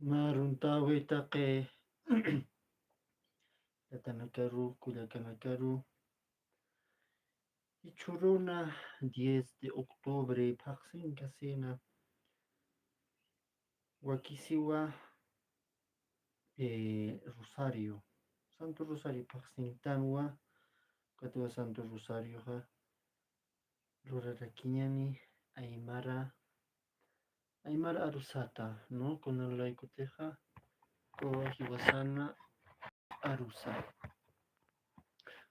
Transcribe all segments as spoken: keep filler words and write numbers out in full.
Mä aruntäwi taqi tatanakaru, kullakanakaru. Jichhüruna diez de octubre phaxsinkasina wakisiwa, eh, Rosario. Santo Rosario phaxsintanwa, katuwa Santo Rosarioxa lurarakiñani aymara, aymara arusata, ¿no? Kunalaykutixa, ukawa jiwasana arusa.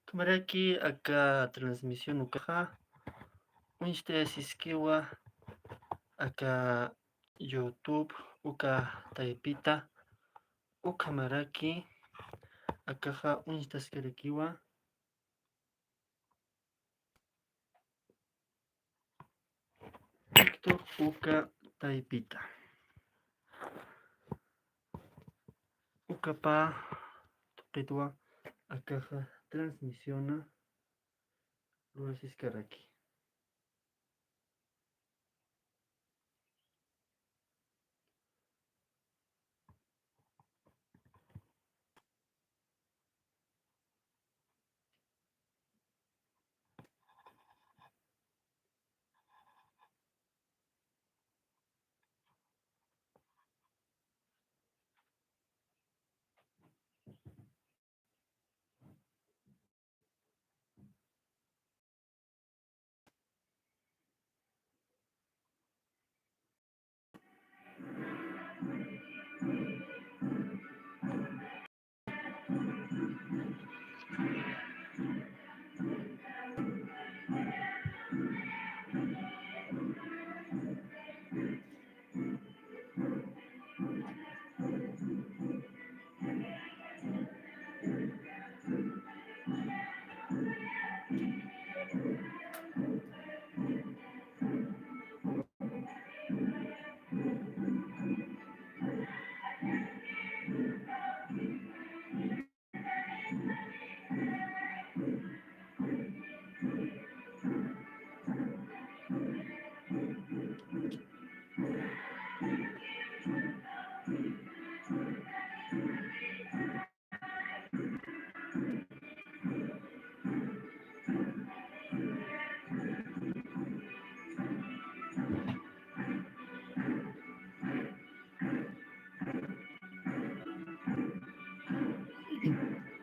Ukhamaraki aka transmisión ukaxa uñstayasiskiwa aka YouTube uka taypita, ukhamaraki akaxa uñstaskarakiwa TikTok uka taypita. Ukapa tuqitwa akaxa transmisiona lurasiskaraki.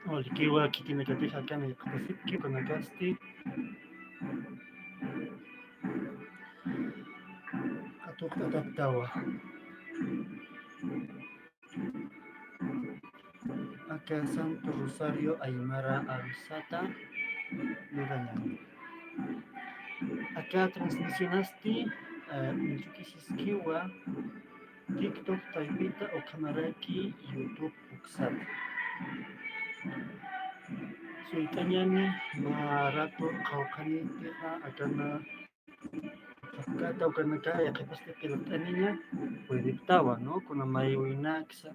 Walikiwa khitinakatix akan yaqhapasipki ukanakasti. Atuqt'ataptawa. Aka Santo Rosario aymara arusata lurañani. Aka transmisionasti, eh, uñchukisiskiwa TikTok taypita ukhamaraki YouTube uksata. Suyt'añani mä rato qhawqhanitixa akana Kata ukanaka yaqhipasti qillqt'aniña, puediptawa, ¿no? Kuna maywinaksa,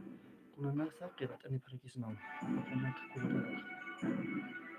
kunanaksa qillqt'anipxarakismawa. Ukanaka kullakanaka.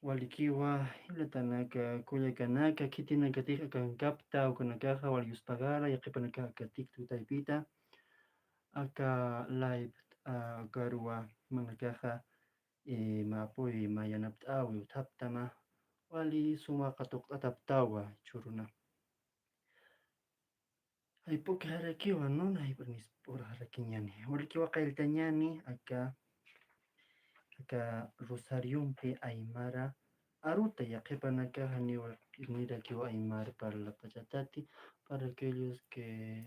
Walikiwa, jilatanaka, kullakanaka, khitinakatix akankapta, ukanakaxa wal yuspagara, yaqhipanakax akatik tutaypita, aka live, ah, akaruwa, manakaxa, eh, mä apuy, mä yanapt'äwi uthaptama, wali suma qatuqt'ataptawa, jichhüruna. Jayp'ukxarakiwa, ¿no? Jayp'unisp'urxarakiñäni. Walikiwa, qalltañäni aka, aka Rosariompi aymara, aruta, yaqhipanakaxa janiw irnirakiw aymar parlapachatati, para aquellos que,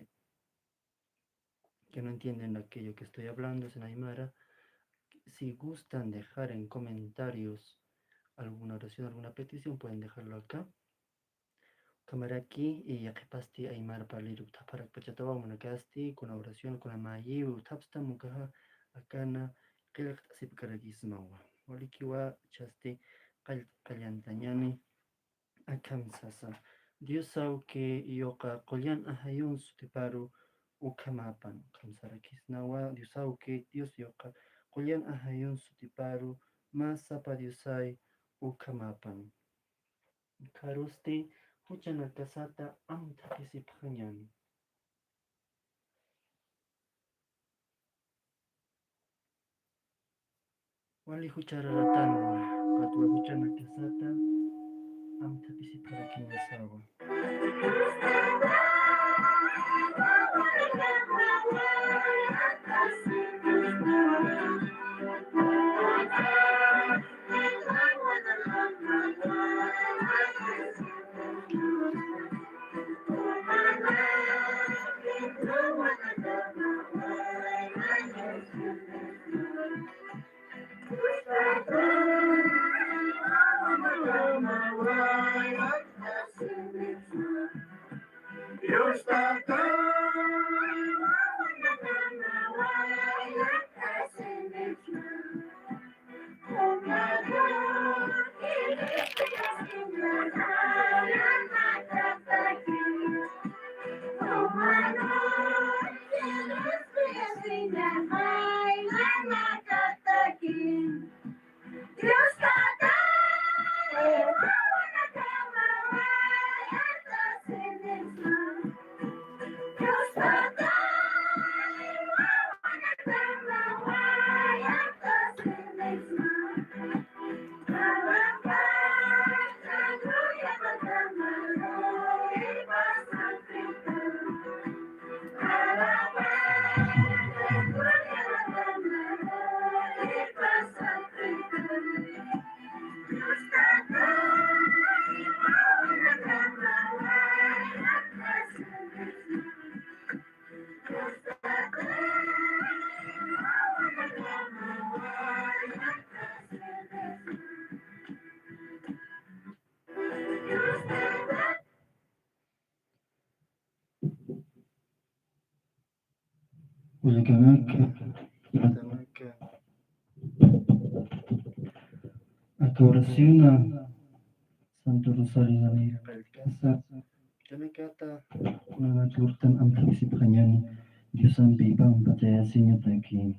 que no entienden aquello que estoy hablando, es en aymara. Si gustan dejar en comentarios alguna oración, alguna petición, pueden dejarlo acá. Ukhamaraki, eh, yaqhipasti aymar parlir uthapxarakpachatawa, jumanakasti kuna oración, kuna mayiw uthapstam ukaxa akana qillqt'asipkarakismawa. Walikiwa, jichhasti qall-, qallantañani. Akham sasa: Dios awki, yuqa qullan ajayun sutiparu ukhamapan. Ukham sarakisnawa: Dios awki, Dios yuqa qullan ajayun sutiparu mä sapa Diosay ukhamapan. Ukharusti juchanakasata amthapisipxañani. Wali juchararatanwa, ukatwa juchanakasata amthapisipxarakiñasawa. Kullakanaka, kullakanaka, aka oraciona Santo Rosario qalltkasa, kullakanakata kunanakirtan amthapisipxañani Diosampi pampachayasiñataki.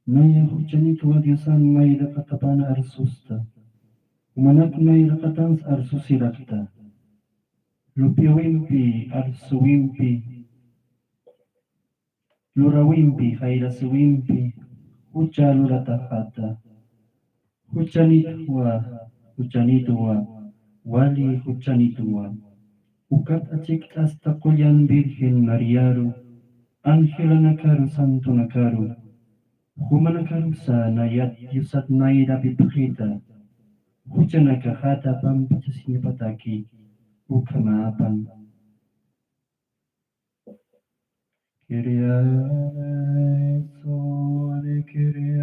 Naya juchanitwa Diosan nayraqatapan arsusta, jumanak nayraqatans arsusirakta. Lupiwimpi, arsuwimpi, lurawimpi, jayrasiwimpi jucha lurataxata. Juchanitwa, juchanitwa, wali juchanitwa. Ukat achikt'asta qullan Virgen Mariaru, angelanakaru, santonakaru, jumanakarusa nayat Diosat nayrapipxita, juchanakaxata pampachasiñapataki ukhamapan. Kyrie eleison, Kyrie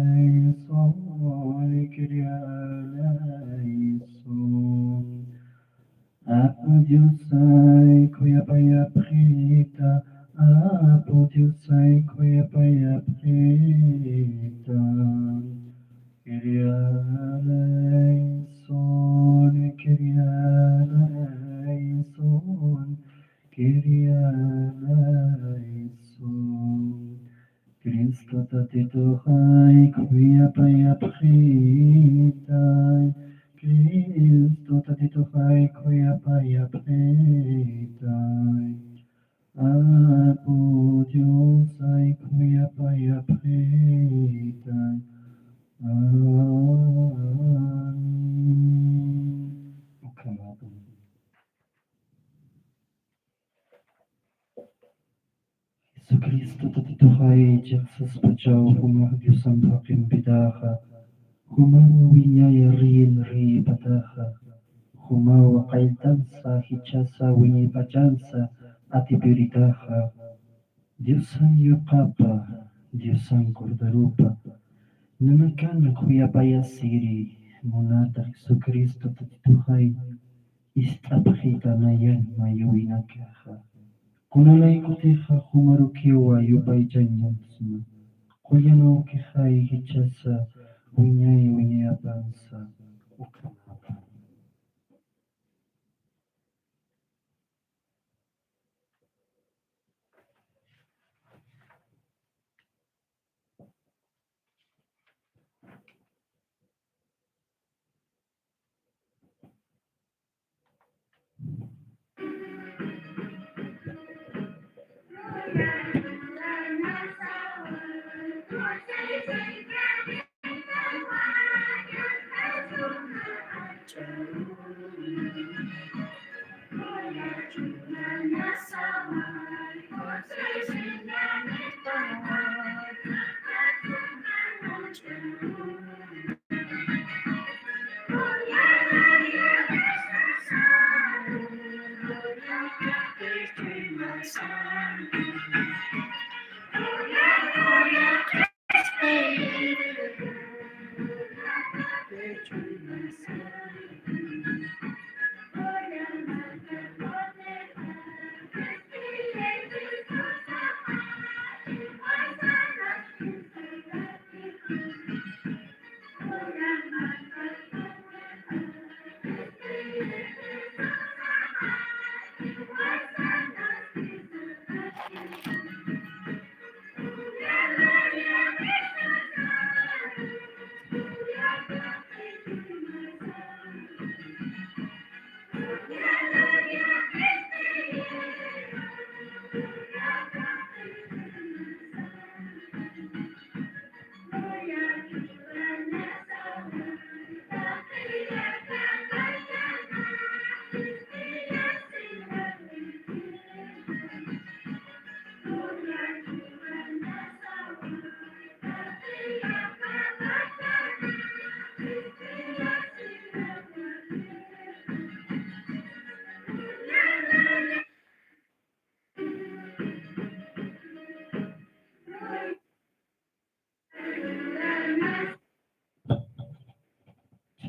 eleison, Kyrie eleison. Apu Diosay khuyapayapxita, Apu Diosay khuyapayapxita. Kyrie eleison, Kyrie eleison, Kyrie eleison. Cristo Tatituxay khuyapayapxitay, Cristo Tatituxay khuyapayapxitay. Apu Diosay khuyapayapxitay. Amén. Ukhamapun. Jesucristo Tatituxay chiqsaspachaw jumax Diosamp jaqimpitaxa, Jumaw wiñay riyin riyipataxa, jumaw qalltansa jichhasa wiñaypachansa atipiritaxa, Diosan yuqapa, Diosan Corderopa, nanakan khuyapayasiri, munata Jesucristo Tatituxay, ist'apxitanayan mayuwinakaxa. Kunalaykutixa jumarukiwa yupaychañasma, qullan awkixay jichhasa wiñay wiñayapansa ukhamapa.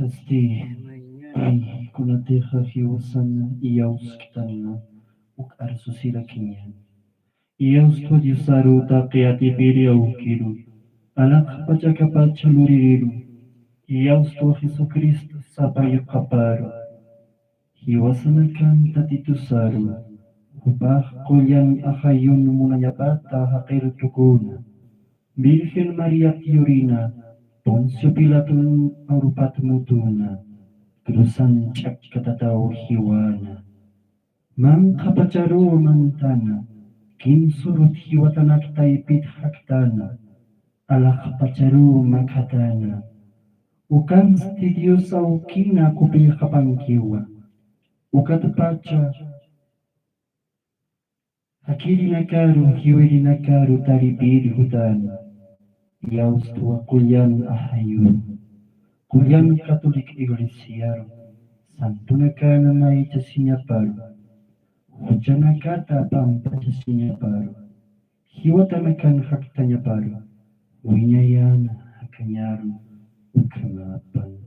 Chasti, kunatixa jiwasan iyawsktanna, uk arsusirakiñäni. Iyawstwa Diosaru taqi atipiri awkiru, alaxpach akapacha luririru, iyawstwa Jesucristo sapa yuqaparu, jiwasanakan Tatitusaru, jupax qullan ajayun munañapata jaqir tukuna, Virgen Mariat yurina, Poncio Pilaton arupat mutuna, cruzan ch'akkatataw jiwana. Manqhapacharuw mantana, kimsurut jiwatanak taypit jaktana, alaxpacharuw makhatana. Ukansti Dios awkina kupillqapankiwa. Ukatpacha jakirinakaru, jiwirinakaru taripir jutana. Iyawstwa qullan ajayun, qullan Católica Iglesiaru, santunakana maychasiñaparu, juchanakata pampachasiñaparu, jiwatanakan jaktañaparu, wiñayana jakañaru ukhamapan.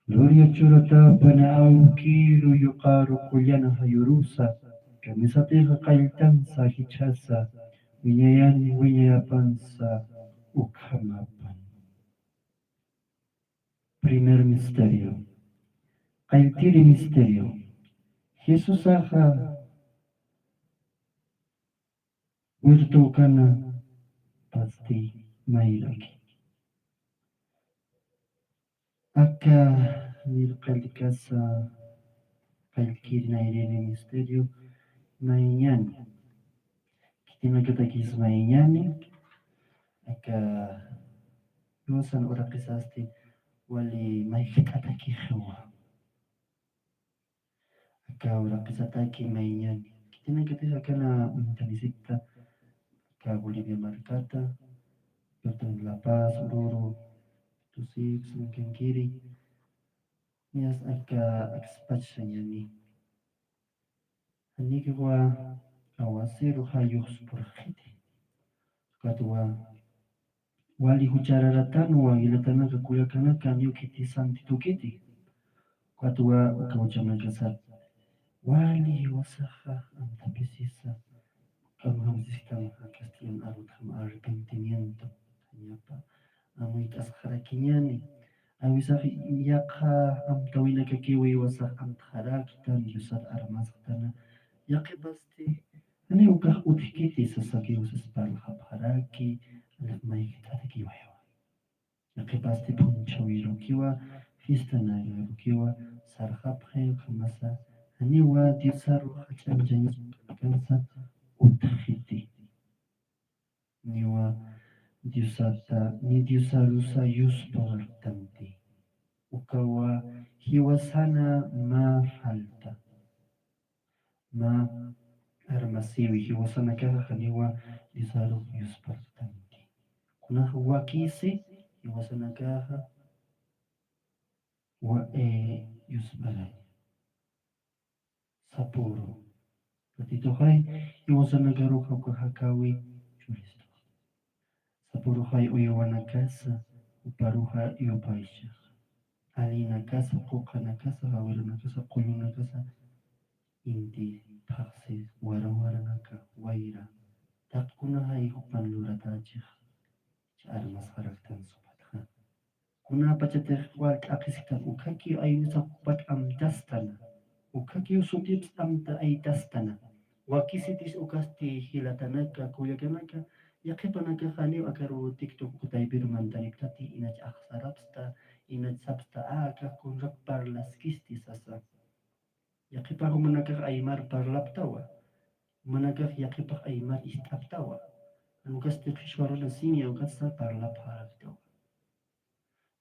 Gloria churatapan awkiru yuqaru qullan ajayurusa, kamisatixa qalltansa jichhasa, wiñayan wiñayapansa ukhamapan. Primer misterio. Qalltiri misterio. Jesusaxa wirtu ukana pasti mayraki. Aka nirqallikasa qallkiri nayrini misterio mayñani. Khitinakatakis mayñani, aka yusan uraqisasti wali mayjt'atakixiwa. Aka uraqisataki mayñani. Khitinakatix akana uñtanisikta, aka Bolivia markata, perdón, La Paz, Oruro, Kusipsnakankiri. Niyas aka akspachsañani. Janikiwa awasiru jayux purxiti. Ukatwa wali juchararatanwa jilatanaka kullakanaka, janiw khiti santitukiti. Ukatwa uka juchanakasat wali jiwasaxa amthapisisa, ukham jamsistamxa castellan arutjam arrepentimiento, jañapa amuyt'asxarakiñani. Awisax yaqha amtawinakakiw jiwasax amtxaraktan, Diosat armasxtana. Yaqhipasti janiw ukax utjkiti sasakiw sas parlxapxaraki, mayjt'atakiwaywa. Yaqhipasti p'unchhawirukiwa, fiestanarukiwa sarxapxi, ukhamasa janiwa Diosaru jach'añchañas ukanakasa utjiti. Niwa Diosata, ni Diosarusa yuspawartanti. Ukawa jiwasana mä falta. Mä armasiwi, jiwasanakaxa janiwa Diosarux yuspartanti. Kunax wakisi jiwasanakaxa wa, eh, yusparaña. Sapüru. Tatituxay, jiwasanakaruxa uka jakäwi churistux. Sapüruxay uywanakasa, juparuxa yupaychax. Allinakasa, quqanakasa, jawirunakasa, qullunakasa, inti, phaxsi, wara waranaka, wayra. Taqkunaxay jupan luratächix, cha armasxaraktan supatxa. Kunapachatix wal t'aqhisktan, ukhaki aynisax jupat amtastana, ukhaki sutips amta aytastana. Wakisitis ukasti jilatanaka, kullakanaka, yaqhipanakax janiw akaru TikTok uka taypiru mantaniptati, inach axsarapsta, inach sapsta, a, akax kunrak parlaskisti sasa. Yaqhipax jumanakax aymar parlaptawa. Jumanakax yaqhipax aymar ist'aptawa. Jan ukasti qhichwa runa simia ukatsa parlapxaraktawa.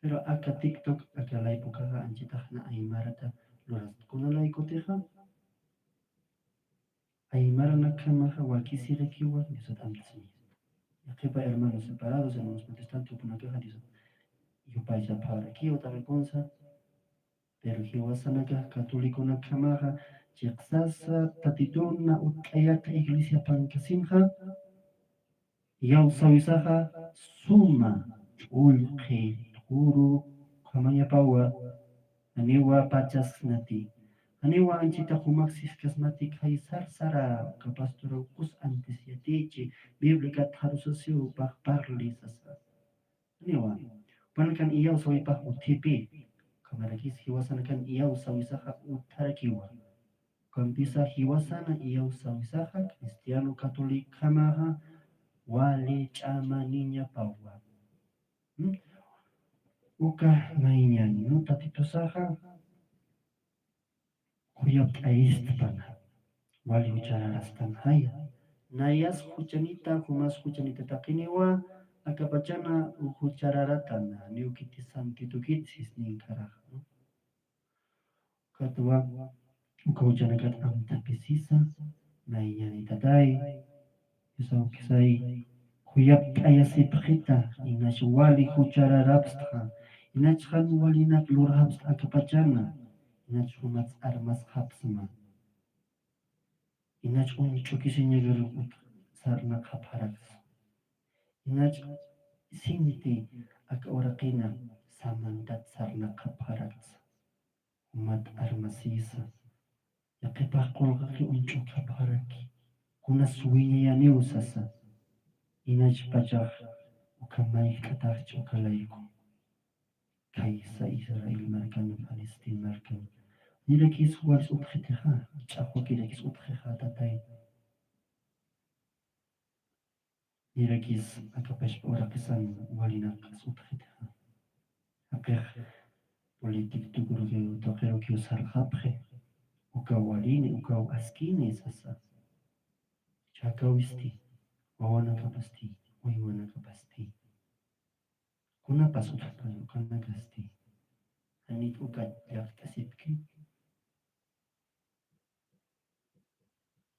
Pero aka TikTok, aka live ukaxa anchitaxna aymarata lurasta. Kunalaykutixa aymaranakhamaxa wakisirakiwa Diosat amtasmi. Yaqhipa hermanos separados, hermanos protestantes, jupanakaxa Diosat yupaychapxarakiwa taqi kunsa. Pero jiwasanakax catoliconakhamaxa chiqsasa Tatituna utk'ayata iglesia pankasinxa, iyawsawisaxa suma ch'ullqhi t'uru ukhamañapawa, janiwa pachasnati, janiwa anchita qumax siskasmati, khay sarsara uka pastor ukus antis yatichi, Biblia katxarusasiw pax parli sasa. Janiwa. Jupankan iyawsawipax utjipi. Ukhamarakis jiwasanakan iyawsawisaxa utjarakiwa. Ukampisa jiwasana iyawsawisaxa cristiano catolicokhamaxa wali ch'amaniñapawa. ¿Mm? Uka mayñani, ¿no? Tatitusaxa khuyapt'ayistpana, wali juchararastan jaya. Nayas juchanita, jumas juchanita taqiniwa, akapachana juchararatana, janiw khiti santitukit sisninkaraxa, ¿no? Ukatwa, uka juchanakat amtapisisa, mayñani tatay, Dios awkisay, khuyapt'ayasipxita, inach wali juchararapstxa, inach jan walinak lurxapsta akapachana, inach jumats armasxapsma, inach uñch'ukisiñakarux sarnaqxapxaraksa, inach sinti aka uraqina samantat sarnaqxapxaraksa. Jumat armasisa, yaqhipax qullqi uñch'ukapxaraki, kunas wiñayaniw sasa, inach pachax uka mayjt'ataxchi uka layku. Khaysa Israel markan, Palestina markan, nirakis walis utjitixa, ch'axwakirakis utjixa, tatay. Nirakis aka pachpa uraqisan walinakis utjitixa. Jaqix político tukurukiw, tuqirukiw sarxapxi, ukaw walini, ukaw askini sasa. Chhakawisti, wawanakapasti, uywanakapasti. Kunapas utjapxi ukanakasti. Janit uka llakt'asipki.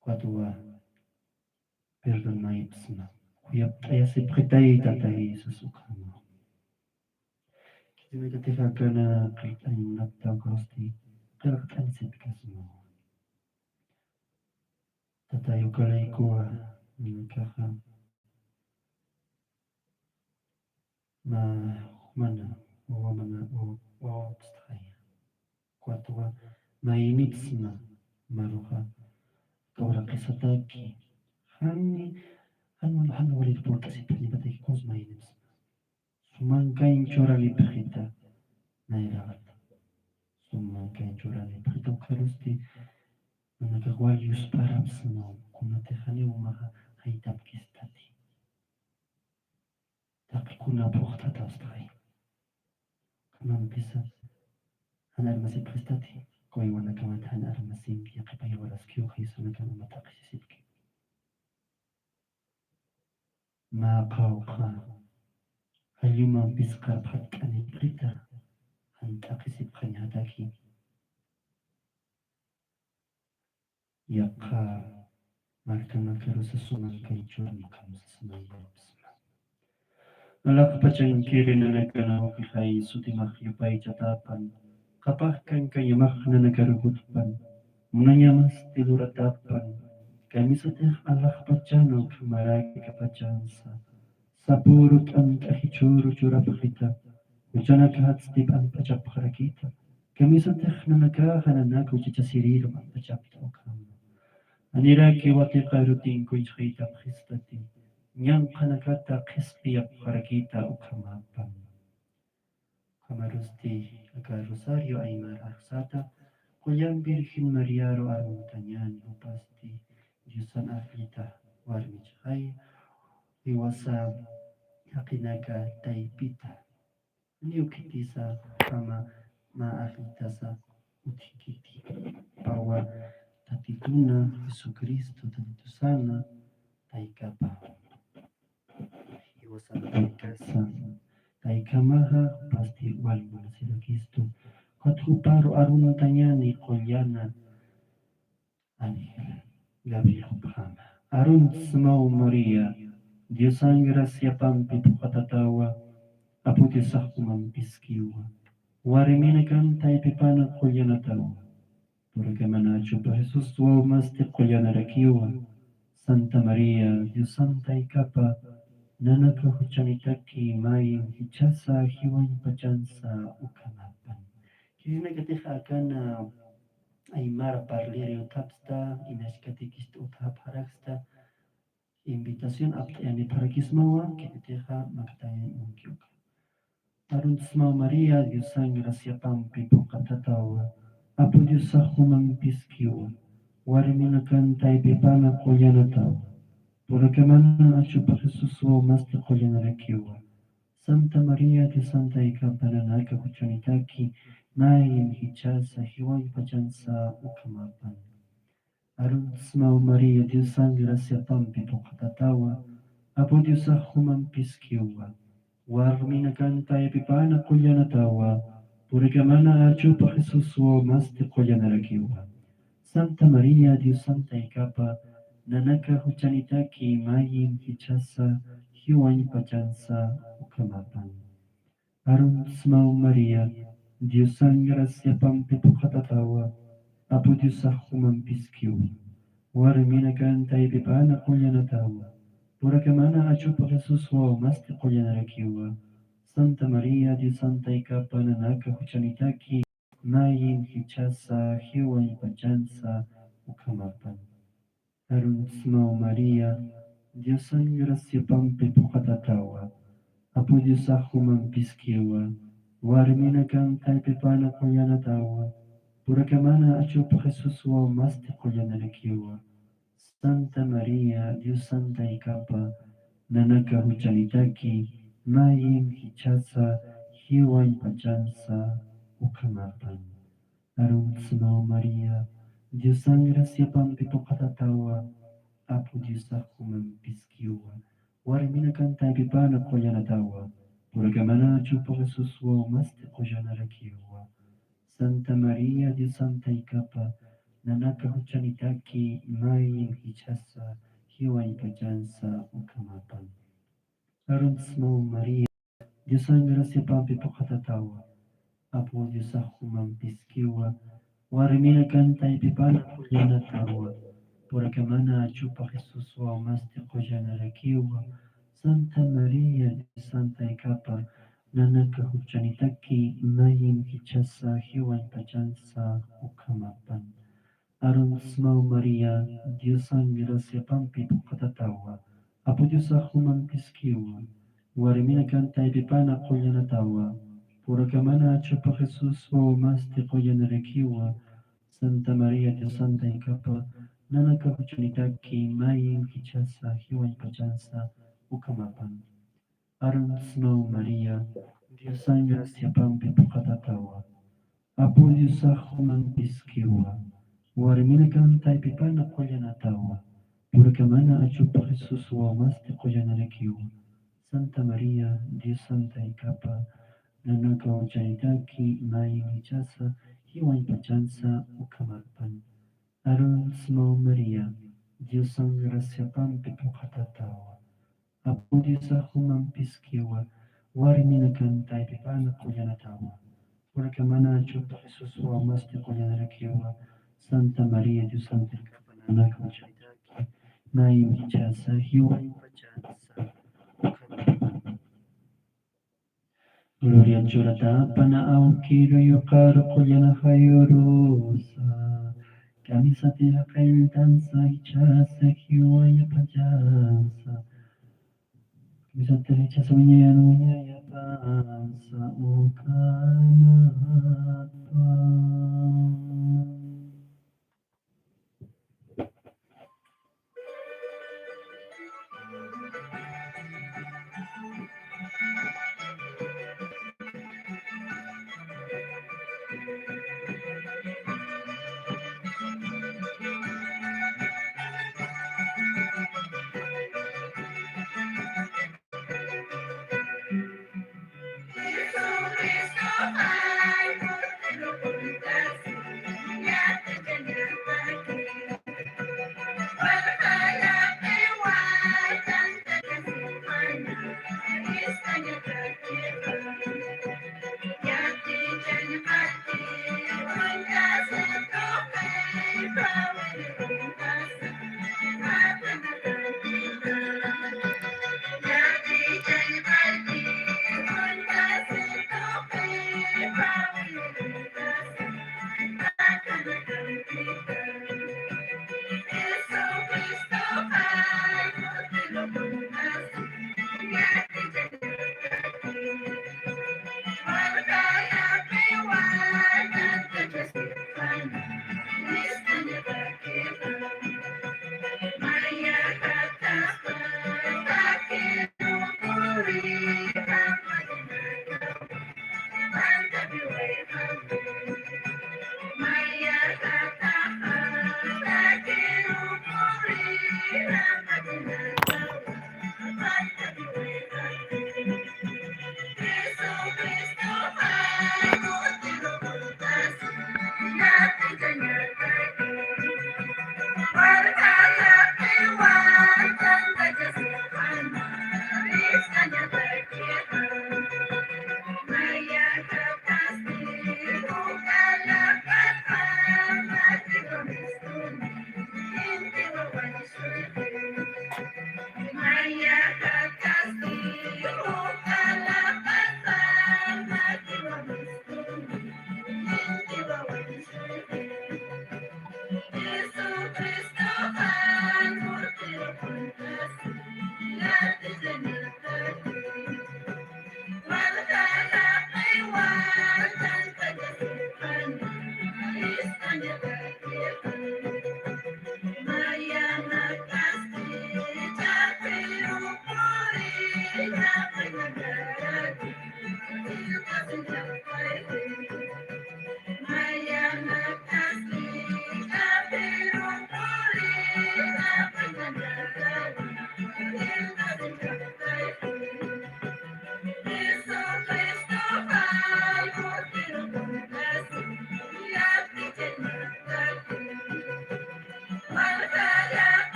Ukatwa perdonaypsma. Khuyapt'ayasipxitay, tatay Jesús, ukhama. Jichhürunakatix akana qillqt'añ munapta ukarusti qillqt'añ sipkasma. Tatay ukalaykuwa, nakaxa mä jumana, wawa mana, wawa, wawa pistxaya. Ukatwa maynipsma, maruxa, aka uraqisataki, jani, jan, jan walir purt'asipxañapataki, ukax maynipsma. Sum mankañ churanipxita, nayraqata. Sum mankañ churanipxita, ukarusti, nanakax wal yusparapxsma, kunatix janiw jumaxa jayt'apkistati. Taqi kuna phuqt'atawstxay. Ukamampisa jan armasipxistati, uka waynakamat jan armasinki, yaqhip aywaraskinwa, jaysanakama mä taqisisipki. Mä qawqha, jallumampis qarphatk'anipxita, jan taqisipxañataki. Yaqha markanakarusa sum mankañ churanipxam sasa maynipsma. Alaxpachankiri nanakana, ukixay sutimax yupaychatapan, qhapaq kankañamax nanakaru jutpan, munañamasti luratapan, kamisatix alaxpachana ukhamaraki kapachansa, sapüru t'ant'a jichhüru churapxita, juchanakatsti p'amp'achapxarakita, kamisatix nanakaxa nanaka juchachasirir p'amp'achapta ukhama. Janiraki watiqaru tinkuñchxaytapxistati, ñanqhanakata qhispiyapxarakita ukhamapan. Ukhamarusti aka rosario aymar arsata, qullan Virgen Mariaru aruntañäni, jupasti Diosan ajllita warmichxay, jiwasa jaqinaka taypita. Janiw khitisa ukhama mä ajllitasa utjkiti. Pawa Tatituna Jesucristo, Tatitusana, taykapa. Jiwasana taykasa, taykamaxa, jupasti wal munasirakistu. Ukat juparu aruntañäni qullana ángel Gabriel jupjama. Aruntsmaw María, Diosan graciapampi phuqhatatawa, Apu Diosax jumampiskiwa. Warminakan taypipana qullanatawa. Purakaman achupa Jesús wawmasti qullanarakiwa. Santa María, Diosan taykapa, nanaka juchanitaki, mayin jichhasa jiwañ pachansa ukhamapan. Khitinakatix akana aymar parlir uthapxta, inachkatikist uthapxaraksta, invitación apt'ayanipxarakismawa, khititixa maktayañ munki uka. Aruntsmaw María, Diosan graciapampi phuqhatatawa, Apu Diosax jumampiskiwa, warminakan taypipana qullanatawa, purakamana achupa Jesús wawmasti qullanarakiwa. Santa María, Diosan taykapa, nanaka juchanitaki, mayin jichhasa jiwañ pachansa ukhamapan. Aruntsmaw María, Diosan graciapampi phuqhatatawa, Apu Diosax jumampiskiwa, warminakan taypipana qullanatawa, purakamana achupa Jesús wawmasti qullanarakiwa. Santa María, Diosan taykapa, nanaka juchanitaki, mayin jichhasa jiwañ pachansa ukhamapan. Aruntsmaw María, Diosan graciapampi phuqhatatawa, Apu Diosax jumampiskiwa, warminakan taypipana qullanatawa, purakamana achupa Jesús wawmasti qullanarakiwa. Santa María, Diosan taykapa, nanaka juchanitaki, mayin jichhasa jiwañ pachansa ukhamapan. Aruntsmaw María, Diosan graciapampi phuqhatatawa, Apu Diosax jumampiskiwa, warminakan taypipana qullanatawa, purakamana achupa Jesús wawmasti qullanarakiwa. Santa María, Diosan taykapa, nanaka juchanitaki, mayin jichhasa jiwañ pachansa ukhamapan. Aruntsmaw María, Diosan graciapampi phuqhatatawa, Apu Diosax jumampiskiwa, warminakan taypipana qullanatawa, purakamana achupa Jesús wawmasti qullanarakiwa. Santa María, Diosan taykapa, nanaka juchanitaki, mayin jichhasa jiwañ pachansa ukhamapan. Aruntsmaw María, Diosan graciapampi phuqhatatawa. Apu Diosax juman piskiwa, warmina kan taypipana qullanatawa, purakamana achupa Jesuswa masti qullanarakiwa, Santa María, Diosanta ikapa, nanaka juchanitaki, mayin jichhasa, jiwañ pachansa ukhamapan. Arunsmaw María, Diosan graciapampi phuqhatatawa, Apu Diosax juman piskiwa, warmina kan taypipana qullanatawa, purakamana achupa Jesuswa masti qullanarakiwa, Santa María, Diosanta ikapa, nanaka juchanitaki, mayin jichhasa, jiwañ pachansa ukhamapan. Arunsmaw María, Diosan graciapampi phuqhatatawa, Apu Diosax juman piskiwa, warmina kan taypipana qullanatawa, purakamana achupa Jesuswa masti qullanarakiwa, Santa María, Diosanta ikapa, nanaka juchanitaki, mayin jichhasa, jiwañ pachansa ukhamapan. Arunsmaw María, Diosan graciapampi phuqhatatawa, Apu Diosax juman piskiwa, warmina kan taypipana qullanatawa, purakamana achupa Jesuswa masti qullanarakiwa, Santa María, Diosanta ikapa, nanaka juchanitaki, mayin jichhasa, jiwañ pachansa ukhamapan. Gloria churata, Pana, Awkiru, Yuqaru, Qullana Jayurusa, kamisati jaqalltansa, jichhasa, jiwañ pachansa, kamisati jichhasa, wiñayan wiñayapansa ukhamapan.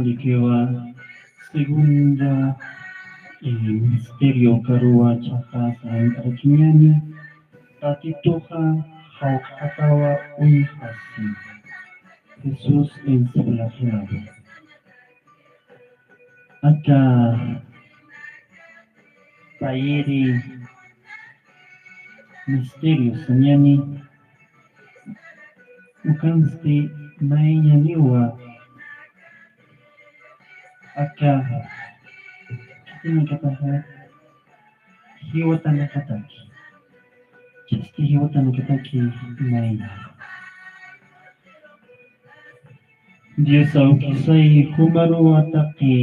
Likiwa segunda, eh, misterio karuwa ch'aqasa anq'arakiñani, Tatituxa jawq'atawa uñjasi. Jesús en su flagelado. Aka payiri misterio sañani, ukansti mayñaniwa aka khitinakataxa jiwatanakataki, ch'asti jiwatanakataki mayña. Dios awkisay, jumaruwa taqi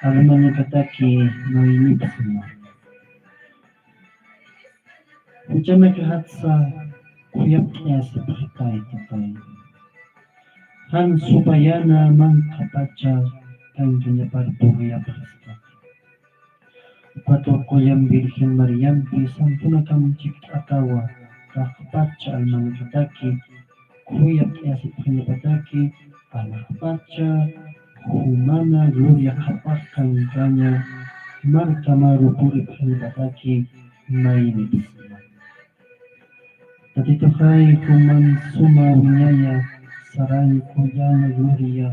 almanakataki maynipsma. Juchanakajatsa khuyapt'ayasipxitay, Tatay. Jan supayana manqhapacha kankañapar puriyapxistaki. Ukat qullan Virgen Mariampi santonakam chikt'atawa, taqpacha almanakataki khuyapt'ayasipxañapataki, alaxpacha jumana gloria qhapaq kankaña, markamaru puripxañapataki maynipsma. Tatituxay, juman suma wiñaya, saray qullan gloria,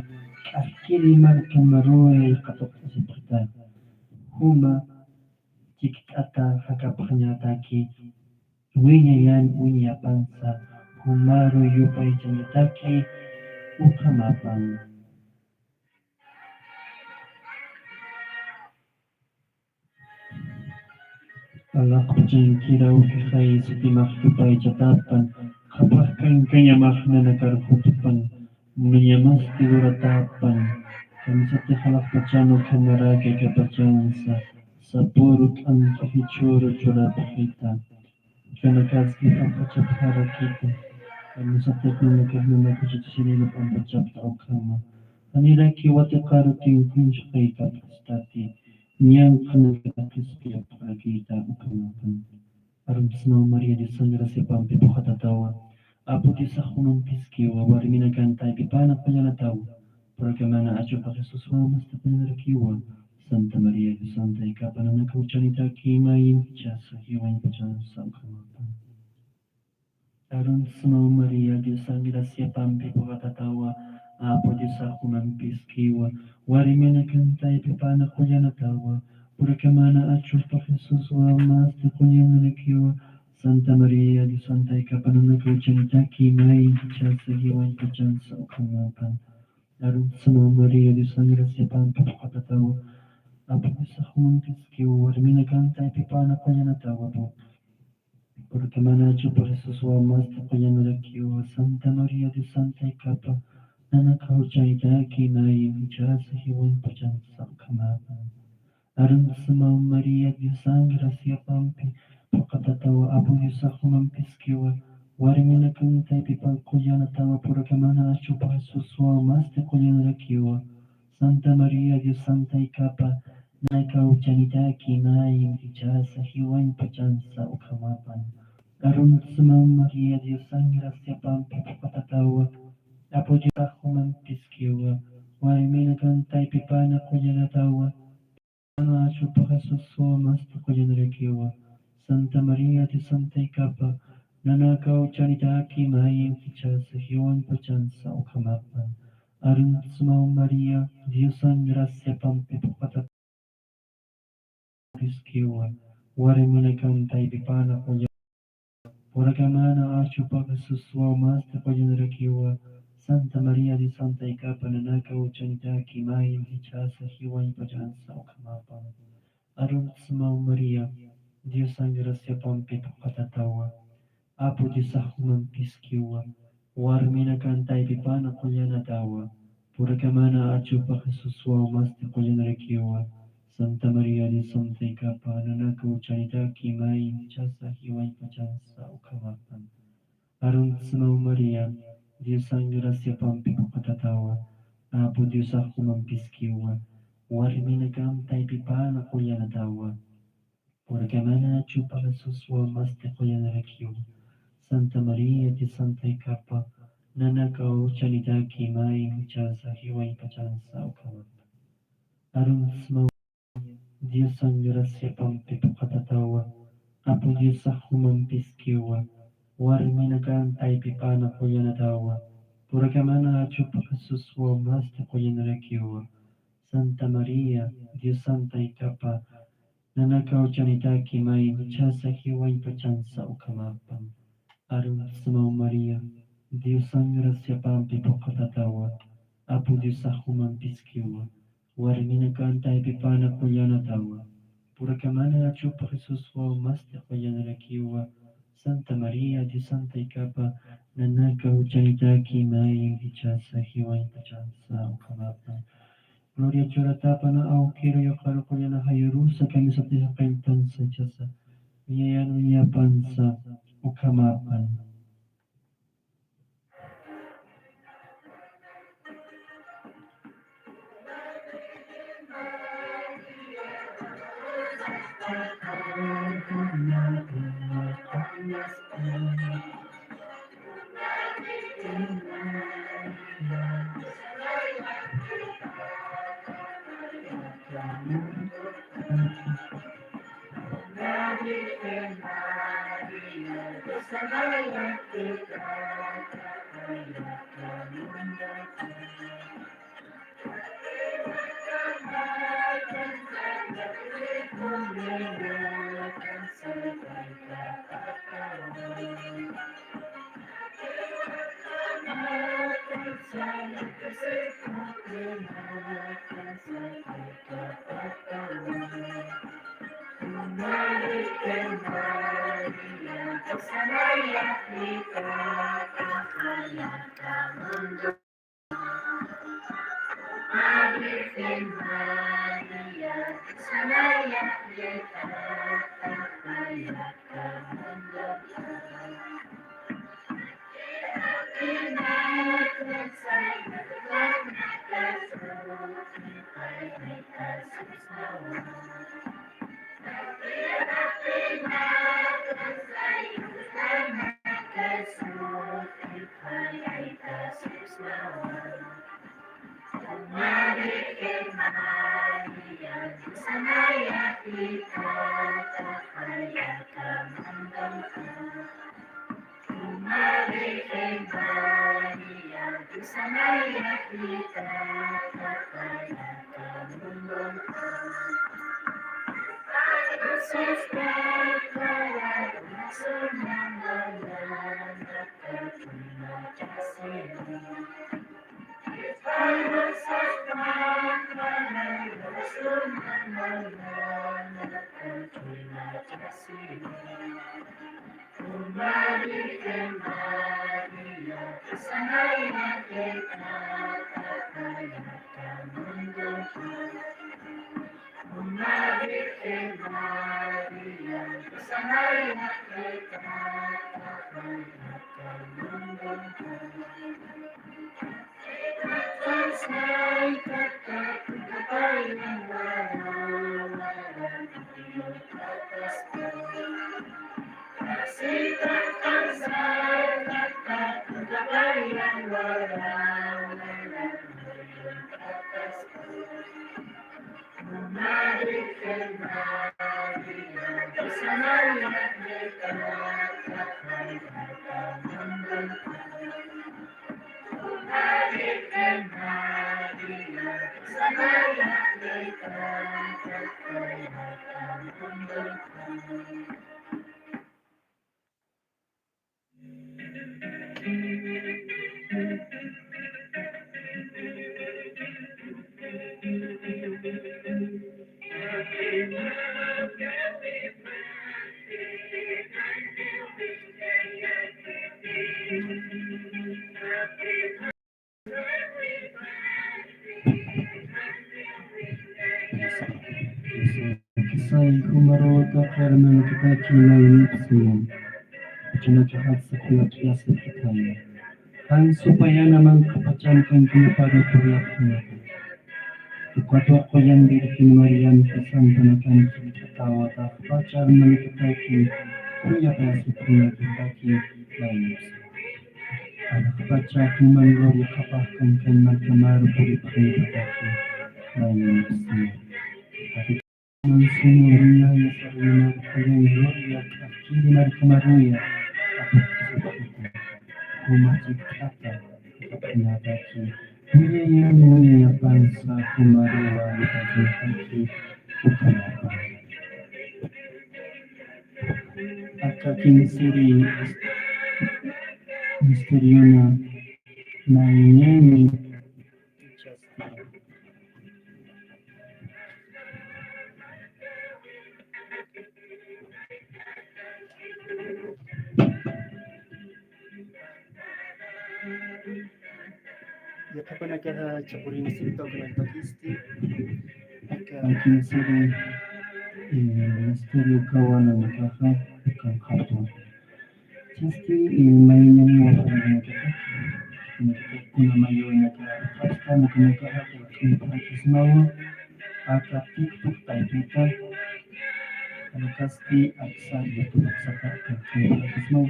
k'askiri markamaruy qhatuqt'asipxita. Juma chikt'ata jakapxañataki, wiñayan uñapansa, jumaru yupaychañataki ukhamapan. Alaxpachankiraw, jixay sutimax yupaychatapan, qhapaq kankañamax nanakar jutpan, munañamasti luratapan, kamisatix alaxpachan ukhamaraki akapachansa, sapüru t'antu jichhüru churapxita. Kanakaski pampachapxarakita, kamisatix nanakax nanakuchit sirina pampachapta ukhama. Janirakiw watiqaru tinkuñchxay kapxistati, ñanqhanakatakis qillapxarakita ukhamapan. Arunt'smaw María, Diosan graciapampi puqatatawa, Apu Diosax juman phiskiwa, warminakan taypipana qullanatawa, purakamana achupa Jesuswa masti qullanarakiwa. Santa María, Diosan taykapa nanaka uchanitaki, imayin jichhasa jiwañ pachansa ukhamapan. Arunt'smaw María, Diosan graciapampi puqatatawa, Apu Diosax juman phiskiwa, warminakan taypipana qullanatawa, purakamana achupa Jesuswa masti qullanarakiwa. Santa María, Diosan taykapa nanaka uchanitaki, imayin jichhasa jiwañ pachansa ukhamapan. Arunt'smaw María, Diosan graciapampi puqatatawa, Apu Diosax juman phiskiwa, warminakan taypipana qullanatawa, purakamana achupa Jesuswa masti qullanarakiwa. Santa María, Diosan taykapa nanaka uchanitaki, imayin jichhasa jiwañ pachansa ukhamapan. Arunt'smaw María, Diosan graciapampi puqatatawa, Apu Diosax juman phiskiwa, warminakan taypipan qullanatawa, purakamana achupa Jesuswa masti qullanarakiwa. Santa María, Diosan taykapa nanaka uchanitaki, imayin jichhasa jiwañ pachansa ukhamapan. Arunt'smaw María, Diosan graciapampi puqatatawa, Apu Diosax juman phiskiwa, warminakan taypipana qullanatawa, purakamana achupa Jesuswa masti qullanarakiwa. Santa María, Diosan taykapa nanaka uchanitaki, imayin jichhasa jiwañ pachansa ukhamapan. Arunt'smaw María, Diosan graciapampi puqatatawa, phiskiwa, warminakan taypipana qullan purakamana achupa Jesuswa masti qullanarakiwa. Santa María, Diosan taykapa nanaka uchanitaki, imayin jichhasa jiwañ pachansa ukhamapan. Arunt'smaw María, Diosan graciapampi puqatatawa, Apu Diosax juman phiskiwa, warminakan taypipana qullanatawa, purakamana achupa Jesuswa masti qullanarakiwa. Santa María, Diosan taykapa nanaka uchanitaki, imayin jichhasa jiwañ pachansa ukhamapan. Arunt'smaw María, Diosan graciapampi puqatatawa, Apu Diosax juman phiskiwa, warminakan taypipana qullanatawa, purakamana achupa Jesuswa masti qullanarakiwa. Santa María, Diosan taykapa nanakaw chanitaki may jichhasa jiwaypachansa ukhamapxta. Aruntsma Diosan graciapampi phuqhatatawa, Apu Diosax jumampiskiwa, warminakan taypipana qullanatawa, purakamana achupa Jesuswa masti qullanarakiwa, Santa María, Diosan taykapa, nanakaw chanitaki may jichhasa jiwaypachansa ukhamapan. Aruntsma María, Diosan graciapampi phuqhatatawa, Apu Diosax jumampiskiwa, warminakan taypipana qullanatawa, purakamana achupa Jesuswa masti qullanarakiwa, Santa María, Diosan taykapa, nanakaw chanitaki may jichhasa jiwaypachansa ukhamapan. Gloria churatapana awkiru yuqaru qullana jayurusa kamisatix jaqintansa jichhasa wiñayan wiñapansa ukhamapan. Kisay jumaruta qharmanakitaki maynipsi, uchanakaxatsa khuyapxasipxitaya. Jan supayana manqhapachan kankiñaparu puriyapxinaka. Ukatwa quyan Virgen Mariampi sampanakanki, thawa taqpacha armanakitaki khuyapxasipxinakitaki maynipsi. Pacha juman gloria qhapaqkan kay markamaru puripxañataki. Mayninipis. Mansuña María, Yasarina, Julián, Gloria, k'askiri markamaruya, apukisipxita. Juma chikt'ata, apukisipxita. Julián, Julián, pansa, jumaruwa, lupachinitaki, ukanapa. Aka kimsiri misteriona, mayñani, Yaqhipanakaxa chapurinisipta ukanakakisti. Aka kimsiri, eh, misterio kawananakaxa ukanxapxi. Chasti, eh, mayñani wasarinakataki, kuna mayurinaka, hasta mukanakaxa, eh, prakismawa, aka TikTok taypita, anakasti aksa, YouTube aksata, eh, prakismawa.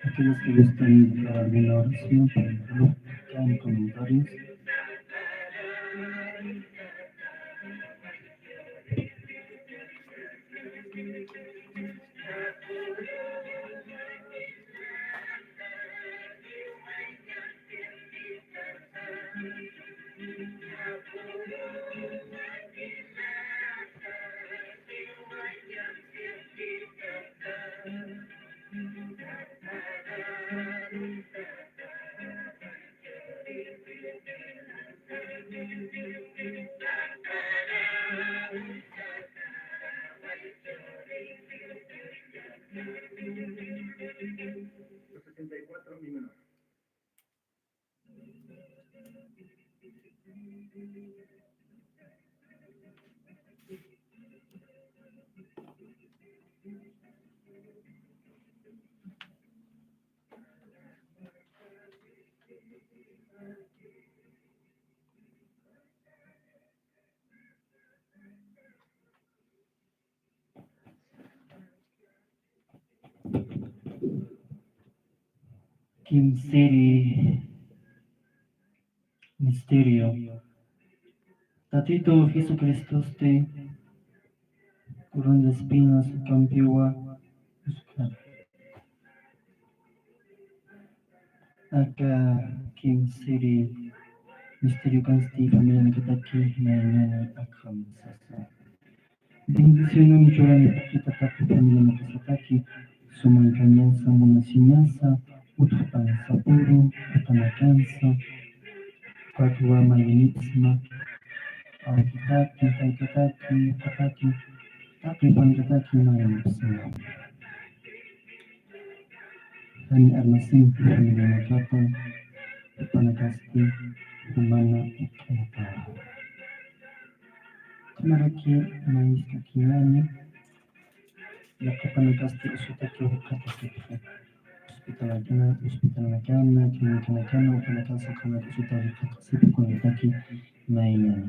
Aquellos que gustan dar alguna oración, por ejemplo, acá en comentarios. Kimsiri misterio. Tatitu Jesucristosti corona de espinas ukampiwa uskhar. Aka kimsiri misterio kansti familianakataki mayñani akxam sasa. Bendicionan churani pakitataki familianakasataki, sumankañasa, munasiñasa, utjpan sapuru, utanakansa, ukat wama yunipsma, awkitaki, taytataki, tataki, taqi pankataki, mayunipsma. Jani armasinti familianakata, panakasti, jumana, ukata. Ukhamaraki mayskakïnani, yaqhipanakasti usutaki jikxatasipxi. Hospitalakana, hospitalakana, clínicalakana, ukanakasa ukhamaraki usutaki jikxatasipxi, kunataki mayñani.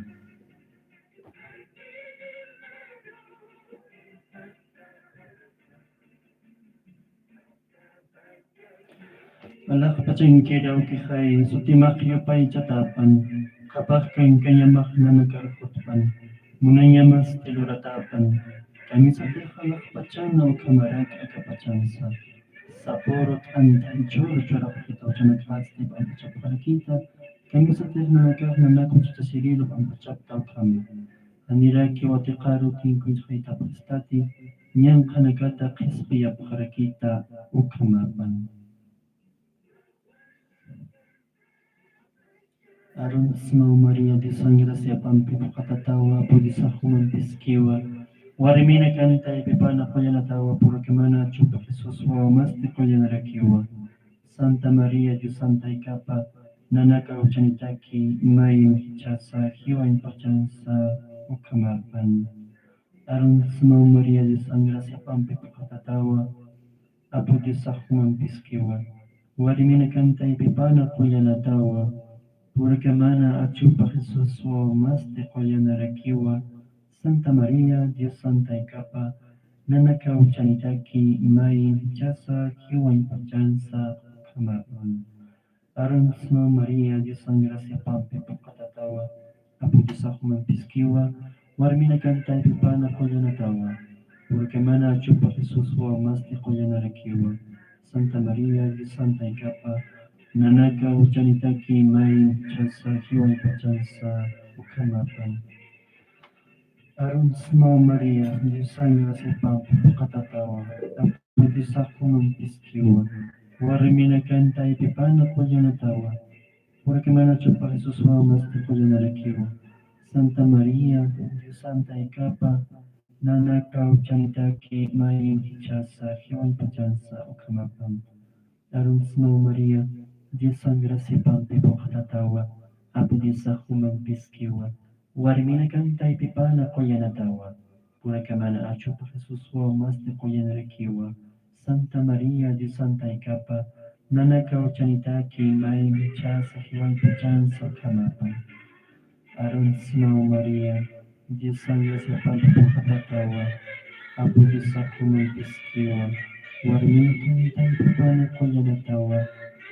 Alaxpachankir awkixay, sutimax yupaychatäpan, qhapaqkankayamax nanakar jutpan, munañamasti luratäpan, kamisatix alaxpachana ukhamarak akapachansa, sapüru t'anta jichhüru churapxita, uchanakasti p'ampachapxarakïta, kamisatix nanakax nanak juchachasiriru p'ampachapta ukhama. Janiraki watiqaru kinkuñchxaytapxistati, ñanqhanakata qhispiyapxarakïta ukhamapan. Arunt'smaw María, Diosan graciapampi phuqhatatawa, Apu Diosax juman p'iskiwa. Warmina kantaypipana qullanatawa, purqui mana achhupa Jesús wawamasti qullanarakiwa. Santa María, Diosan taykapa nanaka uchanitaki, mayni jichhasa jiwañpachansa ukhamapan. Arunt'smaw María, Diosan graciapampi phuqhatatawa, Apu Diosax juman p'iskiwa. Warmina kantaypipana qullanatawa, purqui mana achhupa Jesús wawamasti qullanarakiwa. Santa María, Diosan taykapa nanakaw chanitaki mayin jichhasa jiwañ pachansa ukhamapan. Arunt'smaw María, Diosan graciapampi phuqhatatawa, Apu Diosax juman phiskiwa, warminakan taypipana qullanatawa, purikamana achupa Jesús wawamasti qullanarakiwa. Santa María, Diosan taykapa, nanakaw chanitaki mayin jichhasa jiwañ pachansa ukhamapan. Arunt'smaw María, Diosan graciapampi phuqhatatawa, Apu Diosax juman phiskiwa, warminakan taypipana qullanatawa, purikamana achupa Jesús wawamasti qullanarakiwa. Santa María, Diosan taykapa, nanakaw chanitaki mayin jichhasa jiwañ pachansa ukhamapan. Arunt'smaw María, Diosan graciapampi phuqhatatawa, Apu Diosax juman phiskiwa, warminakan taypipana qullanatawa, purikamana achupa Jesús wawamasti qullanarakiwa. Santa María, Diosan taykapa, nanakaw chanitaki mayin jichhasa jiwañ pachansa ukhamapan. Arunt'smaw María, Diosan graciapampi phuqhatatawa, Apu Diosax juman phiskiwa, warminakan taypipana qullanatawa,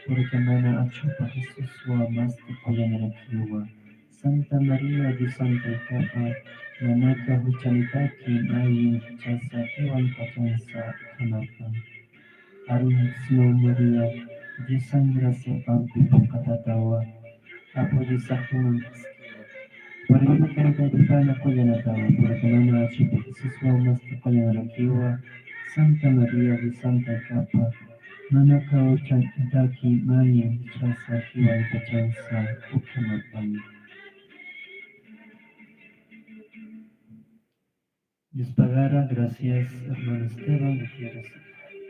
purikamana achupa Jesús wawamasti qullanarakiwa. Santa María, Diosan taykapa, nanakaw chanitaki mayin jichhasa jiwañ pachansa ukhamapan. Arunt'smaw María, Diosan graciapampi phuqhatatawa, Apu Diosax juman phiskiwa, warminakan taypipana qullanatawa, purikamana achupa Jesús wawamasti qullanarakiwa. Santa María, Diosan taykapa, nanakaw chanitaki mayin jichhasa jiwañ pachansa ukhamapan. Dios pagara, gracias, hermano Esteban Gutiérrez.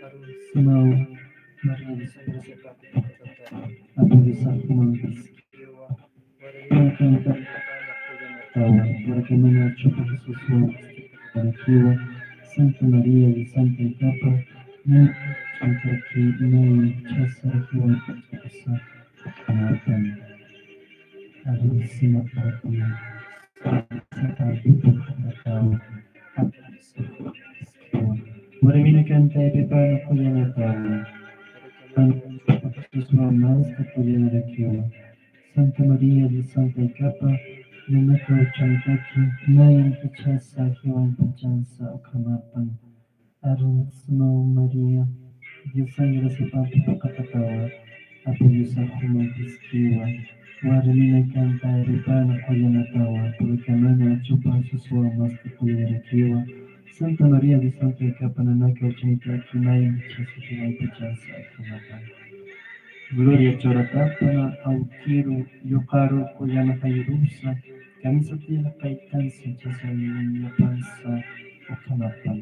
Arunt'smaw María, Diosan graciapampi phuqhatatawa, Apu Diosax juman phiskiwa, tawa, purikamana achupa Jesús wawamasti qullanarakiwa. Santa María, Diosan taykapa, nanakaw chanitaki mayin jichhasa jiwañ pachansa ukhamapan. Arunt'smaw María, Diosan graciapampi phuqhatatawa, warminakan taypipana qullanatawa, Jesús wawamasti qullanarakiwa. Santa María, Diosan taykapa, nanakaw chanitaki mayin jichhasa jiwañ pachansa ukhamapan. Arunt'smaw María, Diosan graciapampi phuqhatatawa, Apu Diosax juman phiskiwa, warminakan taypipana qullanatawa, purikamana achupa Jesús wawamasti qullanarakiwa. Santa María, Diosan taykapa, nanakaw chanitaki mayin jichhasa jiwañ pachansa ukhamapan. Gloria Churapapana, Awkiru, Yuqaru, Qullana Jayrusa, kamisatix laqaytansa, jichhasa llapansa ukhamapan.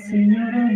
Señora,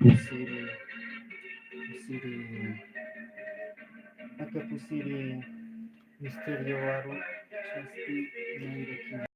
Pusiri, pusiri, aka pusiri misterio waru chasti nayraki.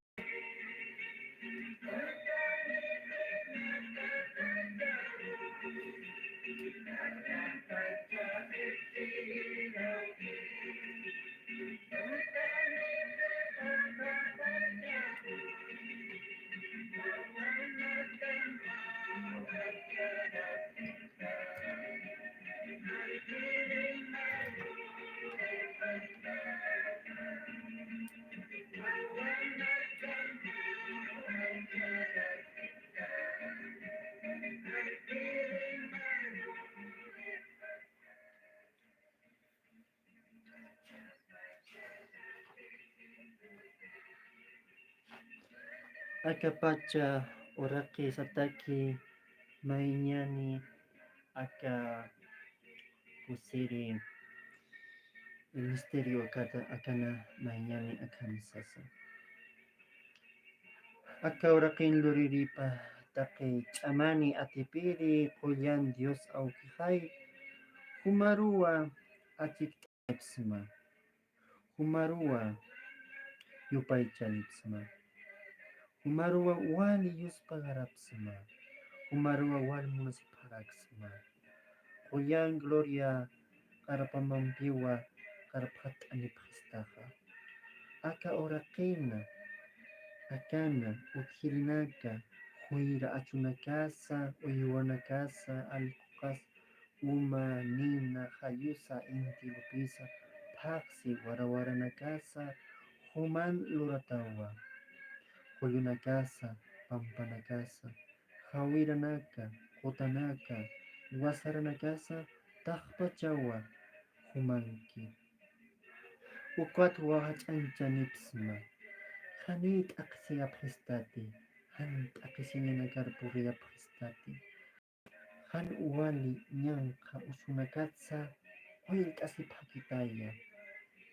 Akapacha uraqisataki mayñani aka pusiri misterio akata, akana mayñani akham sasa. Aka uraqin luriripa taqi ch'amani atipiri qullan Dios awkixay, jumaruwa achikt'ayapxsma, jumaruwa yupaycharipxsma, jumaruwa wali yuspagarapxsma, jumaruwa wal munasipxaraksma. Qullan gloria qarpamampiwa qarpxatt'anipxistaxa. Aka uraqina, akana utjirinaka, juyra achunakasa, uywanakasa, allquqas, uma, nina, jallusa, inti lupisa, phaxsi warawaranakasa, juman luratawa. Qullunakasa, pampanakasa, jawiranaka, qutanaka, wasaranakasa, taqpachawa jumanki. Ukatwa jach'añchanipxsma, janiy t'aqhisiyapxistati, jan t'aqhisiñanakar puriyapxistati. Jan wali ñanqha usunakatsa qullt'asipxakitaya,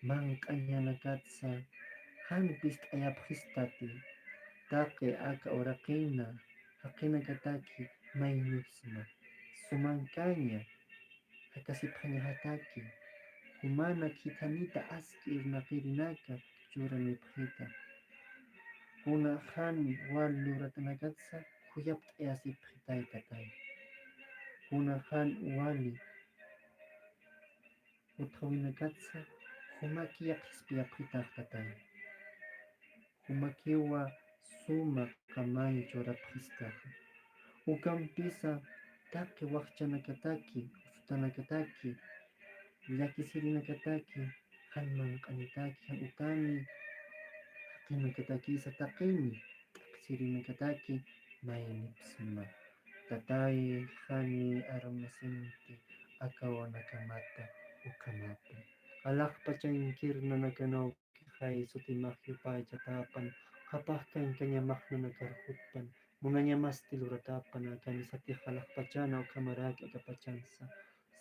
manq'añanakatsa jan pist'ayapxistati. Taqi aka uraqina jaqinakataki maynipxsma, sumankaña jakasipxañajataki, jumana khithanita aski irnaqirinaka churanipxita. Kuna jan wal luratanakatsa khuyapt'ayasipxitay, Tatay. Kuna jan wali utjawinakatsa jumaki yaqhispiyapxitax, Tatay. Jumakiwa suma qamay churapxistaxa. Ukampisa taqi wakchanakataki, usutanakataki, llakisirinakataki, jan manq'anitaki, jan utani, jaqinakatakisa taqini, t'aqhisirinakataki maynipxsma. Tatay, jani armasinti akawanakamata ukhamata. Alaxpachankir nanakanaw Kixay sutimax yupaychatapan, qhapaq kankañamax nanakar jutpan, munañamasti luratapan, kamisatix alaxpachana ukhamaraki akapachansa,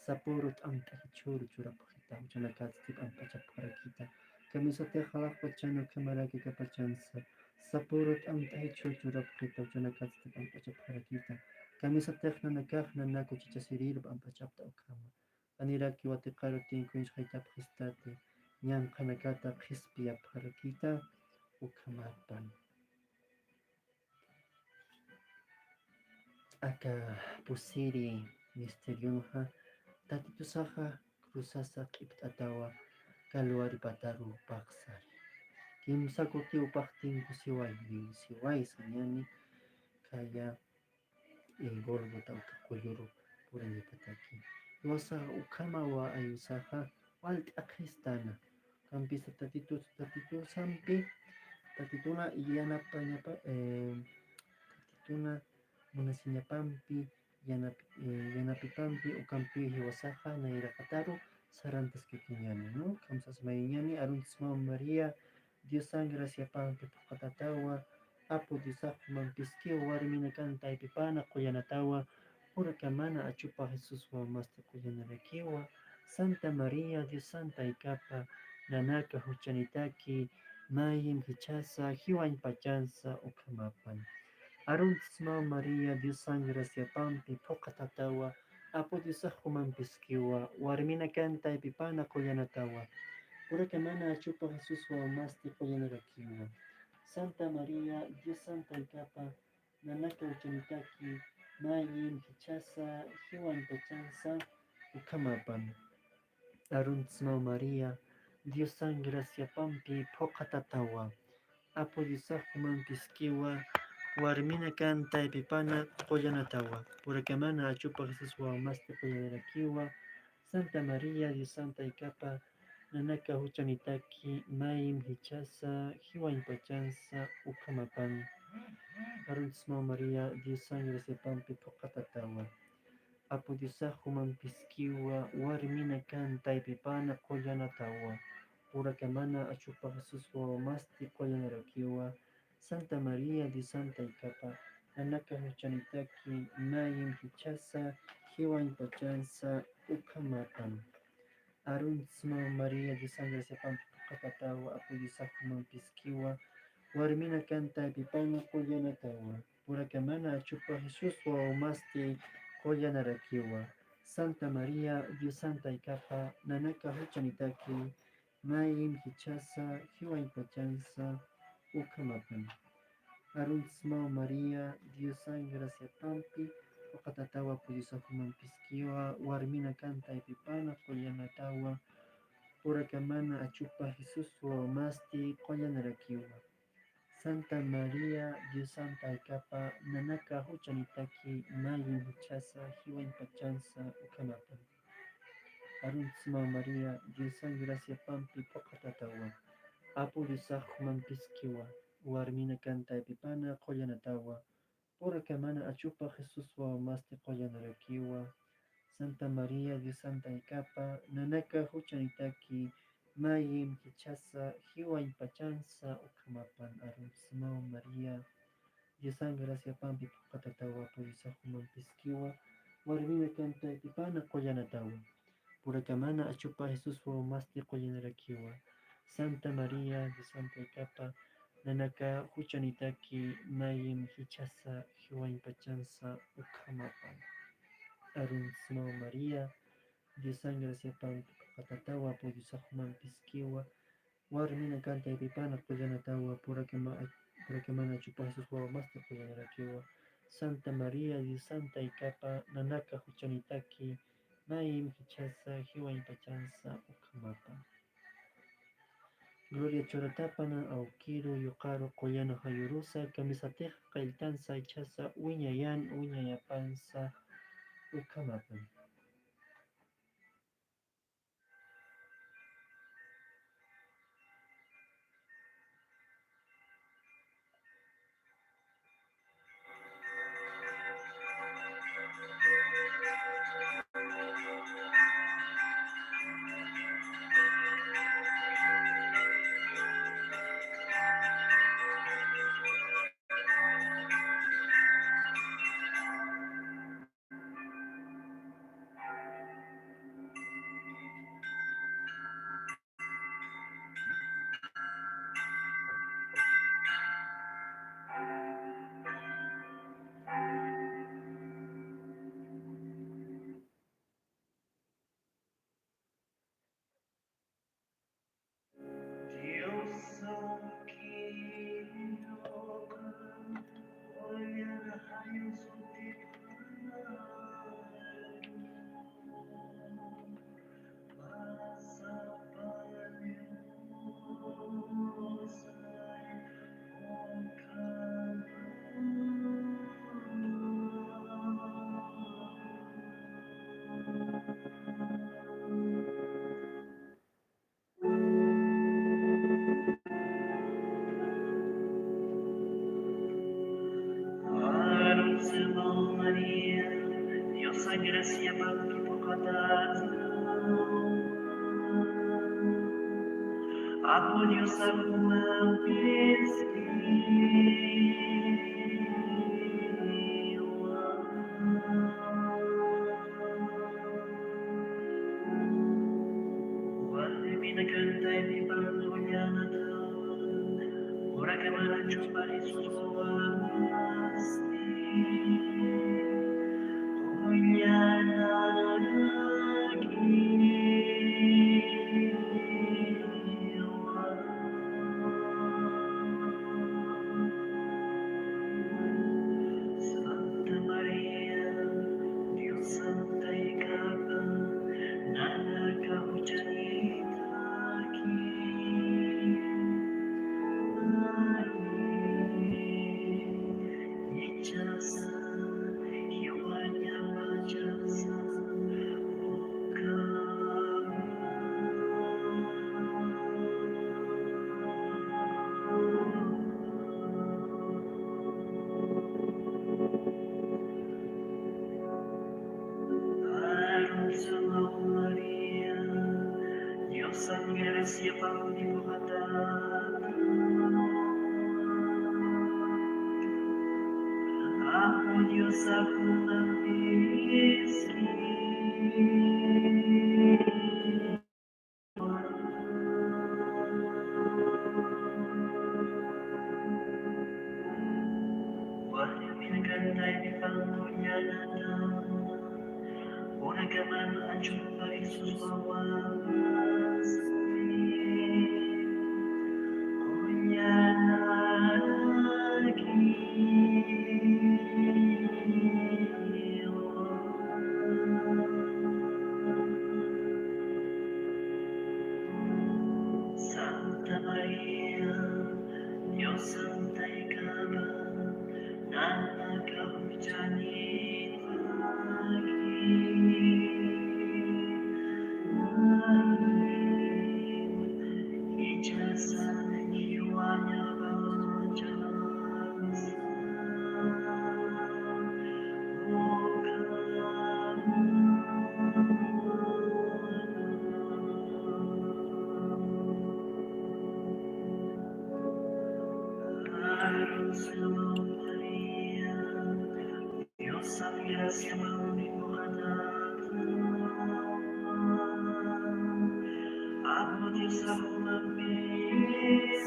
sapüru t'ant'a jichhüru churapxita, uchanakatsti p'amp'achapxarakita, kamisatix alaxpachana ukhamaraki akapachansa, Sapürut amt'aychu churapxita, uchanakatsti p'amp'achapxarakita. Kamisatix nanakax nanak uchichasirirpa p'amp'achapta ukhama. Janirakiw watiqaru tinkuñchxaytapxistati, ñanqhanakata qhispiyapxarakita ukhamapan. Aka pusiri misterionxa, Tatitusaxa cruzasa q'ipt'atawa Calvari pataru paqsari. Kimsa kutiw paqtinku siway, siway sañani, khaya, eh, Gólgota uka qulluru purañapataki. Jiwasa ukhamawa ayusaxa walt'axistana. Kampisa Tatitus, Tatitusampi, Tatituna yanapañapa, eh, Tatituna munasiñapampi, yanap-, eh, yanapipampi, ukampi jiwasaxa nayraqataru sarantaskakiñani, ¿no? Kamsasmayiñani, aruntismaw María, Diosan graciapampi phuqhatatawa, Apu Diosax jumampiskiwa, warminakan taypipana qullanatawa, purakamana achupa Jesús wawamasti qullanarakiwa, Santa María, Diosan taykapa, nanaka juchanitaki, mayim jichhasa, jiwañ pachansa, ukhamapan. Aruntismaw María, Diosan graciapampi phuqhatatawa, Apu Diosax jumampiskiwa, warminakan taypipana qullanatawa, purakamana achupa Jesús wawamasti qullanarakiwa. Santa María, Diosan taykapa, nanaka juchanitaki, mayim jichhasa, jiwañ pachansa, ukhamapan. Aruntismaw María, Diosan graciapampi phuqhatatawa. Apu Diosax jumampiskiwa, warminakan taypipana qullanatawa, purakamana achupa Jesús wawamasti qullanarakiwa, Santa María, Diosan taykapa, nanaka juchanitaki, mayim jichhasa, jiwañ pachansa, ukhamapan. Aruntismaw María, Diosan graciapampi phuqhatatawa. Apu Diosax jumampiskiwa, warminakan taypipana qullanatawa, purakamana achupa Jesús wawamasti qullanarakiwa, Santa María, Diosan taykapa, nanaka juchanitaki, mayim jichhasa, jiwañ pachansa, ukhamapan. Aruntismaw María, Diosan graciapampi phuqhatatawa, Apu Diosax jumampiskiwa, warminakan taypipana qullanatawa, purakamana achupa Jesús wawamasti qullanarakiwa. Santa María, Diosan taykapa, nanaka juchanitaki, mayim jichhasa, jiwañ pachansa, ukhamapan. Aruntismaw María, Diosan graciapampi phuqhatatawa, Apu Diosax jumampiskiwa, warminakan taypipana qullanatawa, purakamana achupa Jesús wawamasti qullanarakiwa. Santa María, Diosan taykapa, nanaka juchanitaki, mayim jichhasa, jiwañ pachansa, ukhamapan. Aruntismaw María, Diosan graciapampi phuqhatatawa, Apu Diosax jumampiskiwa, warminakan taypipana qullanatawa, purakamana achupa Jesús wawamasti qullanarakiwa. Santa María, Diosan taykapa, nanaka juchanitaki, mayim jichhasa, jiwañ pachansa, ukhamapan. Aruntismaw María, Diosan graciapampi phuqhatatawa, Apu Diosax jumampiskiwa, warminakan taypipana qullanatawa, purakamana achupa Jesús wawamasti qullanarakiwa. Santa María, Diosan taykapa, nanaka juchanitaki, mayim jichhasa, jiwañ pachansa, ukhamapan. Aruntismaw María, Diosan graciapampi phuqhatatawa, Apu Diosax jumampiskiwa, warminakan taypipana qullanatawa, purakama-, purakamana achupa Jesús wawamasti qullanarakiwa. Santa María, Diosan taykapa, nanaka juchanitaki, mayim jichhasa, jiwañ pachansa, ukhamapan. Gloria churatapan, awkiru, yuqaru, qullana jayurusa, kamisatix qilltansa, jichhasa, wiñayan, wiñayapansa, ukhamapan. Graciapampi puqatata. Apu Diosax jumampis Warmina kantaypi panqullanata, urakaman achumpa Jesús wawamasti qullanaraki. Santa María, Dios Santa y Capa, nanaka huchanitaki. Ay, ichasa, jiwaña pachasa, Arusa María, Diosan graciapampi puqatata. Apu Diosax jumampis Warmina kantaypi panqullanata, urakaman achumpa Jesús wawamasti qullanaraki. Santa María, Dios Santa y Capa, nanaka huchanitaki. Ichasa, jiwaña pachasa, Arusa María, Diosan graciapampi puqatata. Apu Diosax jumampis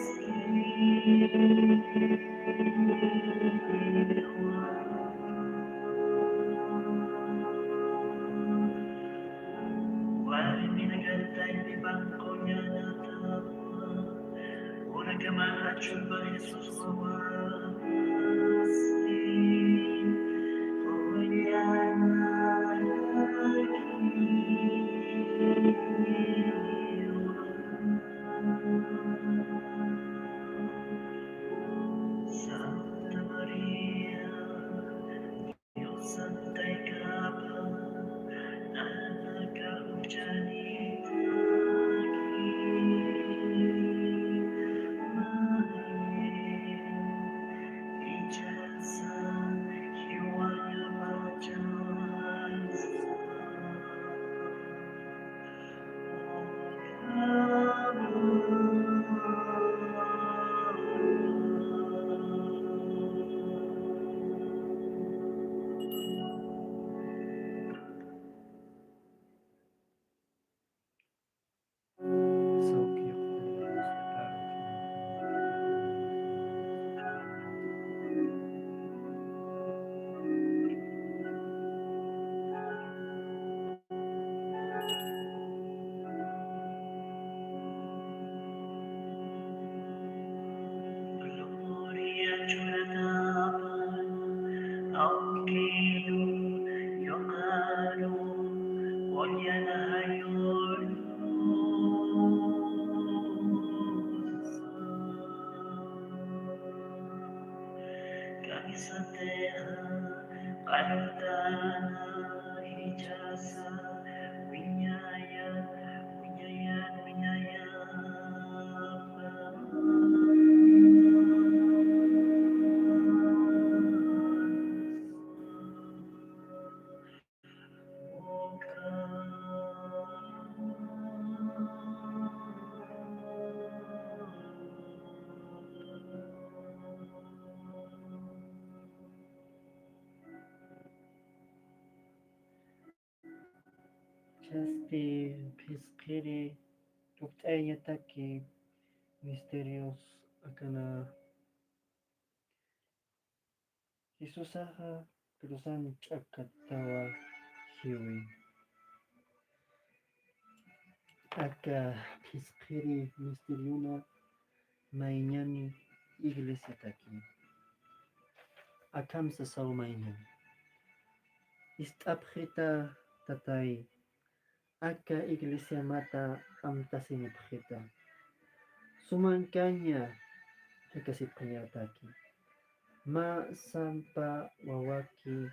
Warmina kantaypi panqullanata, urakaman achumpa Jesús wawamasti qullanaraki. Santa María, Dios Santa y Capa, nanaka huchanitaki. Ichasa, jiwaña pachasa. Gloria churatapan, awkiru, yuqaru, ullana jayuru. Kamisatixa, qarutana, jichhasa, wiñaya, wiñaya, wiñaya. Pi phisqiri tukt'ayañataki misterios akana Jesusaxa cruzan ch'akatawa jiwi. Aka phisqiri misteriona mayñani iglesiataki. Akham sasaw mayñani. Ist'apxita tatay, aka iglesiamata amtasinipxita. Sumankaña jakasipxañataki. Mä sampa wawaki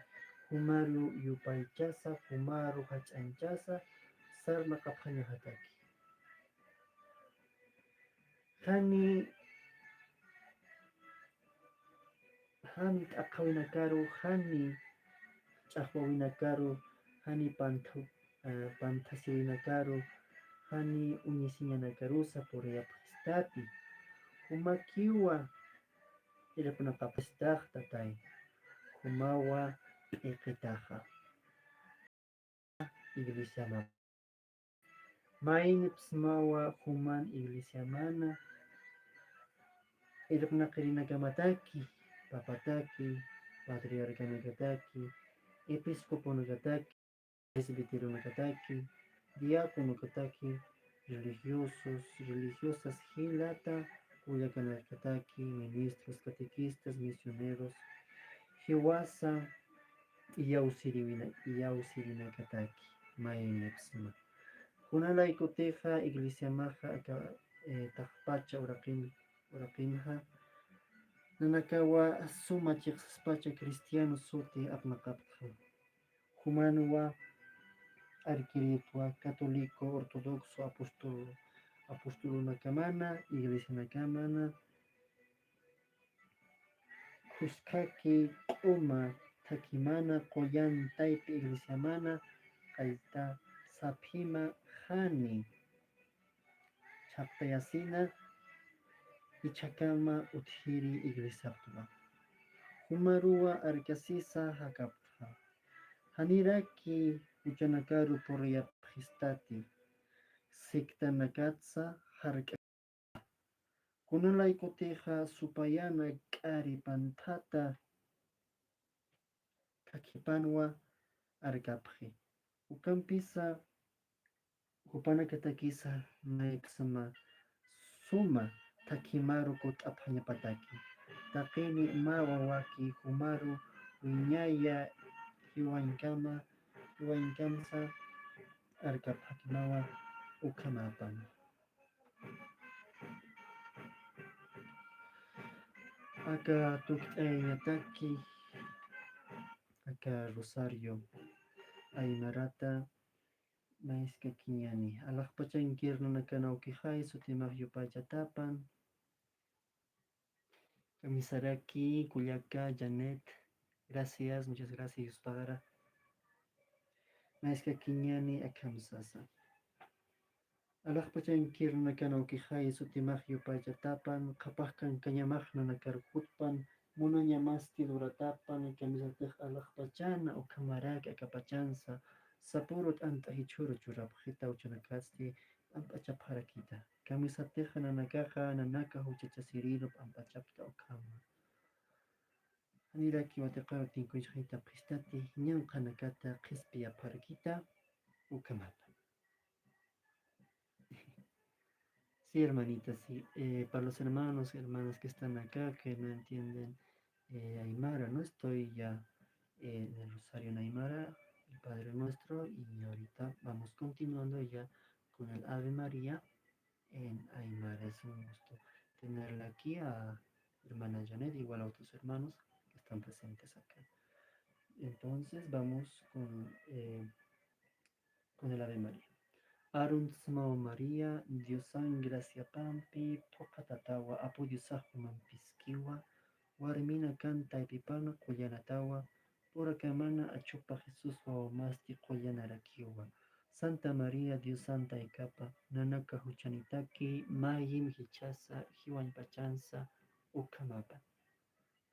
jumaru yupaychasa, jumaru jach'añchasa, sarnaqapxañajataki. Jani, jani t'aqhawinakaru, jani ch'axwawinakaru, jani panthu-, eh, panthasiwinakaru, jani uñisiñanakarusa puriyapxistati. Jumakiwa irpnaqapxistax tatay, jumawa p'iqitaxa. Iglesiamana. Maynipsmawa juman iglesiamana, irpnaqirinakamataki, papataki, patriarcanakataki, episcoponakataki, presbiteronakataki, diaconokataki, religiosos, religiosas, jilata kullakanakataki, ministros, catequistas, misioneros, jiwasa iyawsiriwina-, iyawsirinakataki, maynipsma. Kunalaykutixa iglesiamaxa aka, eh, taqpacha uraqin-, uraqinxa, nanakawa suma chiqsaspacha cristiano suti apnaqapxi. Jumanwa arkiritwa católico, ortodoxo, apóstol, apostolonakamana, iglesianakamana, khuskaki q'uma thakimana qullan taypi iglesiamana, qayta saphima jani chhaqtayasina ichhakama utjiri iglesiapxtwa. Jumaruwa arkasisa jakapxta. Janiraki juchanakaru puriyapxistati, sectanakatsa jark'a. Kunalaykutixa supayana k'ari panthata khakhipanwa arkapxi. Ukampisa jupanakatakisa mayksma suma thakhimaru kut'apxañapataki. Taqini mä wawaki jumaru wiñaya jiwañkama, jiwañkamsa arkapxakimawa ukhamapam. Aka tukt'ayañataki, aka rosario aymarata mayskakiñani. Alaxpachankir nanakan awkixay, sutimax yupaychatapan. Kamisaraki, kullaka, Janet. Gracias, muchas gracias, Dios pagara. Mayskakiñani akham sasa. Alaxpachankir nanakan awkixay, sutimax yupaychatapan, qhapax kankañamax nanakar jutpan, munañamasti luratapan, kamisatix alaxpachana, ukhamarak akapachansa, sapürut ant'a jichhüru churapxita, juchanakasti p'amp'achapxarakita. Kamisatix nanakaxa, nanaka juchachasiriru p'amp'achapxta ukhama. Janiraki watiqaru tinkuñchxayta qhistati, ñanqhanakata qhispiyapxarakita, ukhamapa. Sí, hermanitas, sí. Eh, para los hermanos, hermanas que están acá, que no entienden, eh, aymara, ¿no? Estoy ya, eh, en el Rosario en Aymara, el Padre Nuestro, y ahorita vamos continuando ya con el Ave María en Aymara. Es un gusto tenerla aquí, a hermana Janet, igual a otros hermanos que están presentes acá. Entonces, vamos con, eh, con el Ave María. Aruntsmaw María, Diosan graciapampi phuqhatatawa, Apu Diosax juman piskiwa, warmina kan taypipana qullanatawa, purakamana achupa Jesús wawamasti qullanarakiwa. Santa María, Diosan taykapa, nanaka juchanitaki, mayim jichhasa, jiwañpachansa, ukhamapa.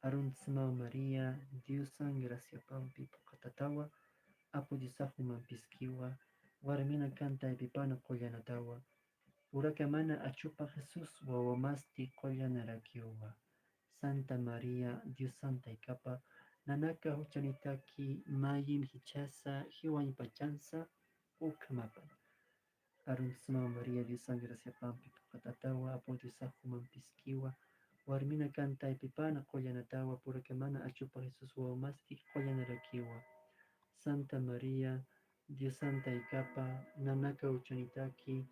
Aruntsmaw María, Diosan graciapampi phuqhatatawa, Apu Diosax juman piskiwa, warminakan taypipana qullanatawa, purakamana achupa Jesús wawamasti qullanarakiwa. Santa María, Dios santaykapa, nanaka juchanitaki, mayim jichhasa jiwañpachansa ukhamapan. Aruntsma María, Diosan graciapampi phuqhatatawa, Apu Diosax jumampiskiwa, warminakan taypipana qullanatawa, purakamana achupa Jesús wawamasti qullanarakiwa. Santa María, Dios santaykapa, nanaka juchanitaki,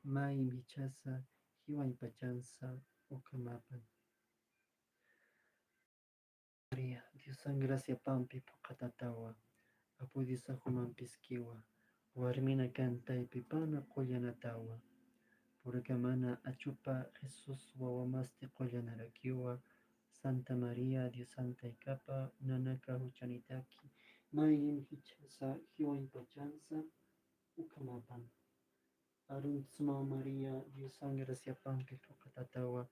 mayim jichhasa jiwañpachansa ukhamapan. María, Diosan graciapampi phuqhatatawa, Apu Diosax jumampiskiwa, warminakan taypipana qullanatawa, purakamana achupa Jesús wawamasti qullanarakiwa. Santa María, Dios santaykapa, nanaka juchanitaki, mayim jichhasa jiwañpachansa ukhamapan. Aruntsma María, Diosan graciapampi phuqhatatawa,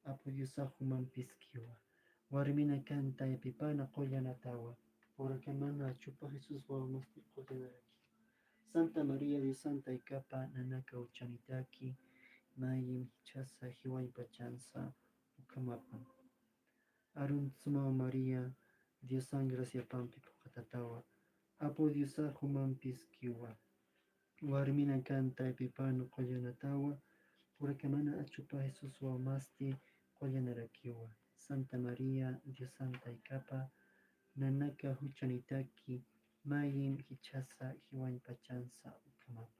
Apu Diosax jumampiskiwa, warminakan taypipana qullanatawa, purakamana achupa Jesús wawamasti qullanarakiwa. Santa María, Dios santaykapa, nanaka juchanitaki, mayim jichhasa jiwañpachansa ukhamapan. Aruntsma María, Diosan graciapampi phuqhatatawa, Apu Diosax jumampiskiwa, warminakan taypipana qullanatawa, purakamana achupa Jesús wawamasti qullanarakiwa. Santa María, Dios santaykapa, nanaka juchanitaki, mayim jichhasa jiwañpachansa ukhamapan.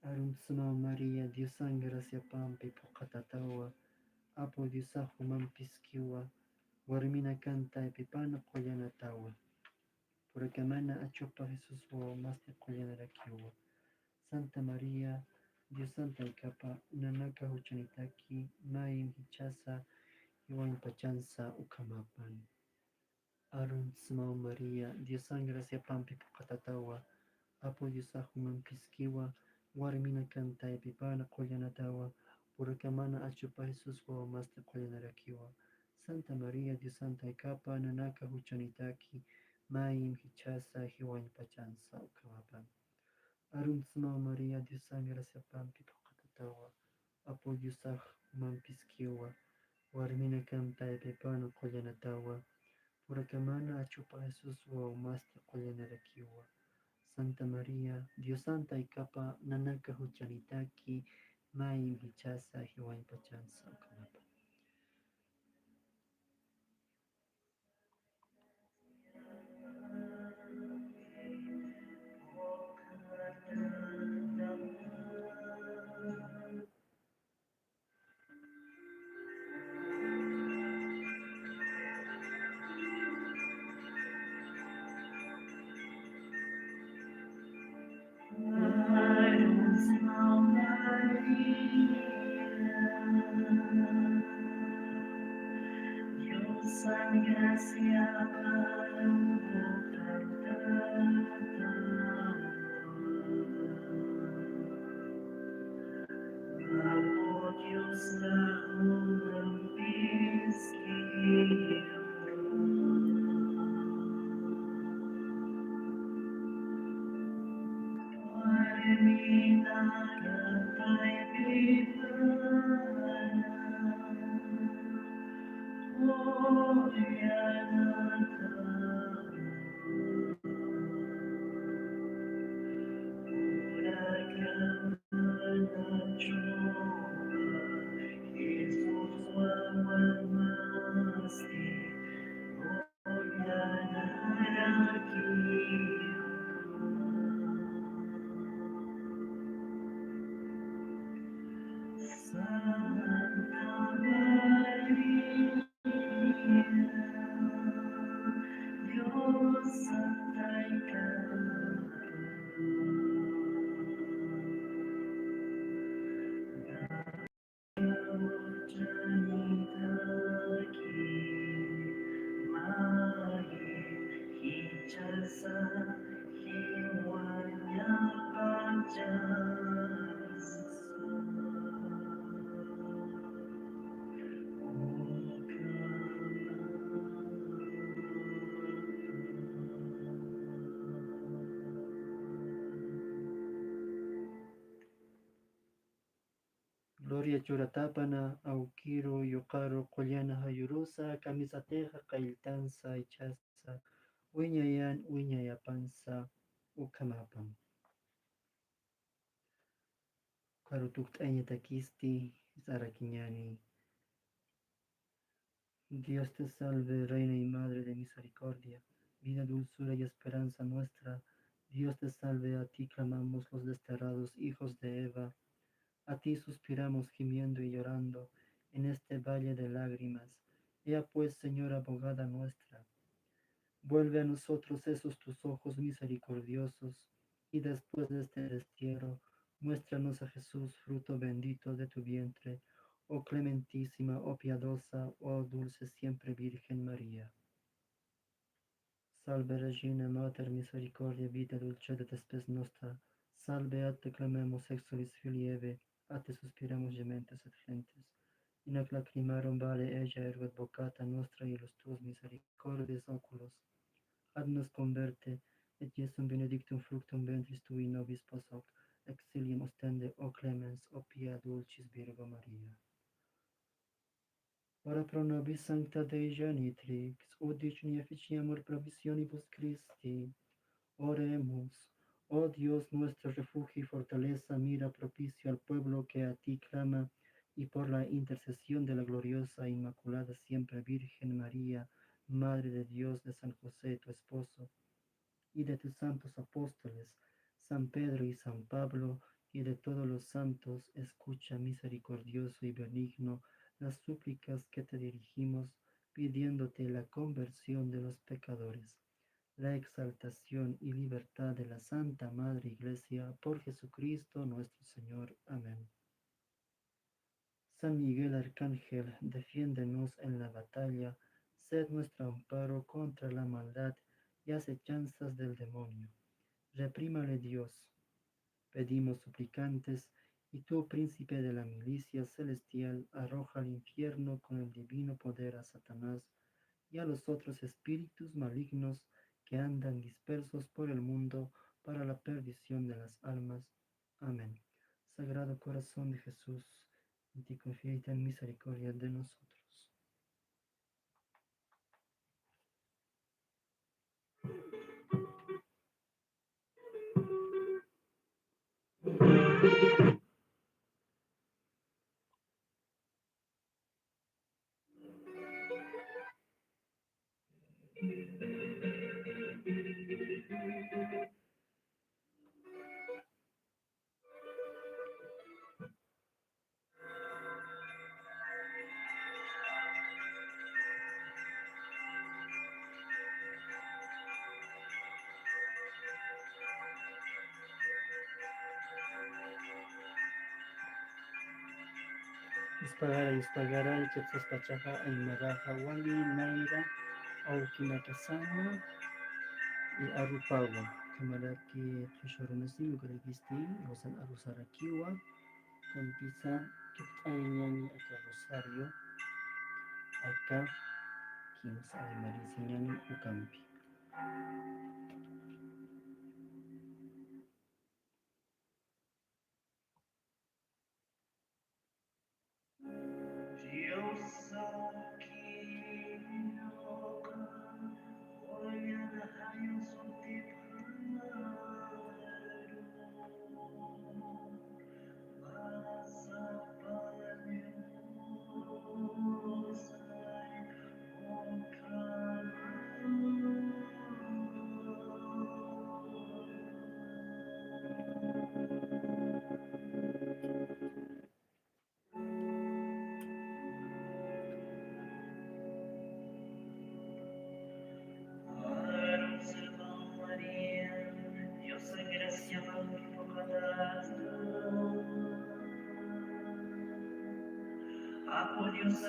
Aruntsma María, Diosan graciapampi phuqhatatawa, Apu Diosax jumampiskiwa, warminakan taypipana qullanatawa, purakamana achupa Jesús wawamasti qullanarakiwa. Santa María, Dios santaykapa, nanaka juchanitaki, mayim jichhasa jiwañpachansa ukhamapan. Aruntsma María, Diosan graciapampi phuqhatatawa, Apu Diosax jumampiskiwa, warminakan taypipana qullanatawa, purakamana achupa Jesús wawamasti qullanarakiwa. Santa María, Dios santaykapa, nanaka juchanitaki, mayim jichhasa jiwañpachansa ukhamapan. Aruntsma María, Diosan graciapampi phuqhatatawa, Apu Diosax jumampiskiwa, warminakan taypipana qullanatawa, purakamana achupa Jesús wawamasti qullanarakiwa. Santa María, Dios santaykapa, nanaka juchanitaki, mayim jichhasa jiwañpachansa ukhamapan. churatapana, awkiru, yuqaru, qullana jayurusa, kamisatixa qaylltansa, ichhasa, wiñayan, wiñayapansa, ukhamapan. Karu tukt'añatakisti, sarakiñani. Dios te salve, Reina y Madre de Misericordia, vida, dulzura y esperanza nuestra. Dios te salve, a ti clamamos los desterrados hijos de Eva. A ti suspiramos gimiendo y llorando en este valle de lágrimas. Ea pues, Señora abogada nuestra, vuelve a nosotros esos tus ojos misericordiosos, y después de este destierro, muéstranos a Jesús, fruto bendito de tu vientre, oh clementísima, oh piadosa, oh dulce siempre Virgen María. Salve Regina, Mater misericordiae, vita dulcedo et spes nostra. Salve, a te clamemos exulis filii Evae, a te suspiramos gementes et flentes. In hac lacrimarum valle ejja, ergo advocata nostra illos tuos misericordiis oculos. Ad nos converte, et Iesum benedictum fructum ventris tui, nobis post hoc exilium ostende, o clemens, o pia dulcis Virgo Maria. Ora pro nobis sancta Dei genitrix, ut dignum efficiamur promissionibus Christi. Oremos. Oh Dios, nuestro refugio y fortaleza, mira propicio al pueblo que a ti clama, y por la intercesión de la gloriosa e inmaculada siempre Virgen María, Madre de Dios, de San José, tu esposo, y de tus santos apóstoles, San Pedro y San Pablo, y de todos los santos, escucha, misericordioso y benigno, las súplicas que te dirigimos, pidiéndote la conversión de los pecadores, la exaltación y libertad de la Santa Madre Iglesia, por Jesucristo nuestro Señor. Amén. San Miguel Arcángel, defiéndenos en la batalla, sed nuestro amparo contra la maldad y acechanzas del demonio. Reprímale Dios, pedimos suplicantes, y tú, príncipe de la milicia celestial, arroja al infierno con el divino poder a Satanás y a los otros espíritus malignos que andan dispersos por el mundo para la perdición de las almas. Amén. Sagrado Corazón de Jesús, en ti confié y ten misericordia de nosotros. Ispagara, ispagara, ichapsaspachaxa aymaraxa wali, nayra, awkinakasana, y arupawa. Ukhamaraki qhichwa runasiñ ukarakisti, iwasan arusarakiwa, kampisa tukt'ayañani aka rosario, aka kimsa aymarisiñani ukampi. María, Dios gracia multiplicada, apo Dios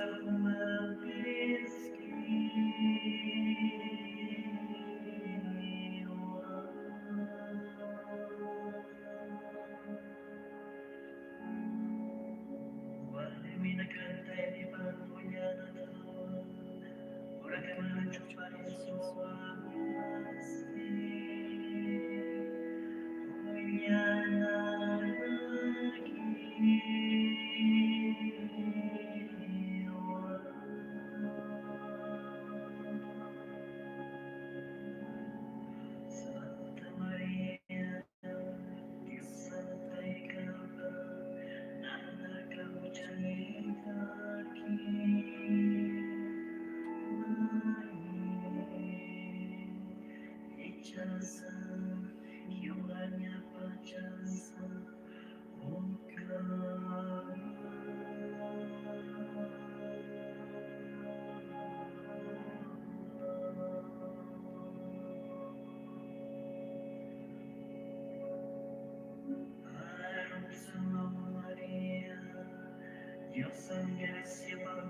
Chasa, jiwañapachasa, uka. Arunsa María, Diosan graciapan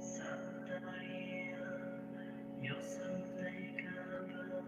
Santa María, Diosan taykapan,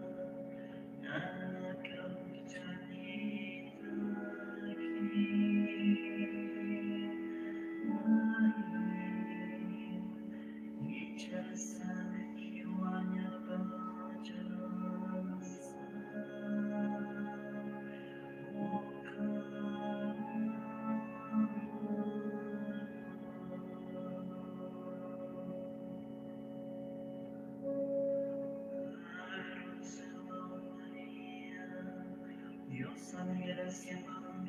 Diosan graciapan,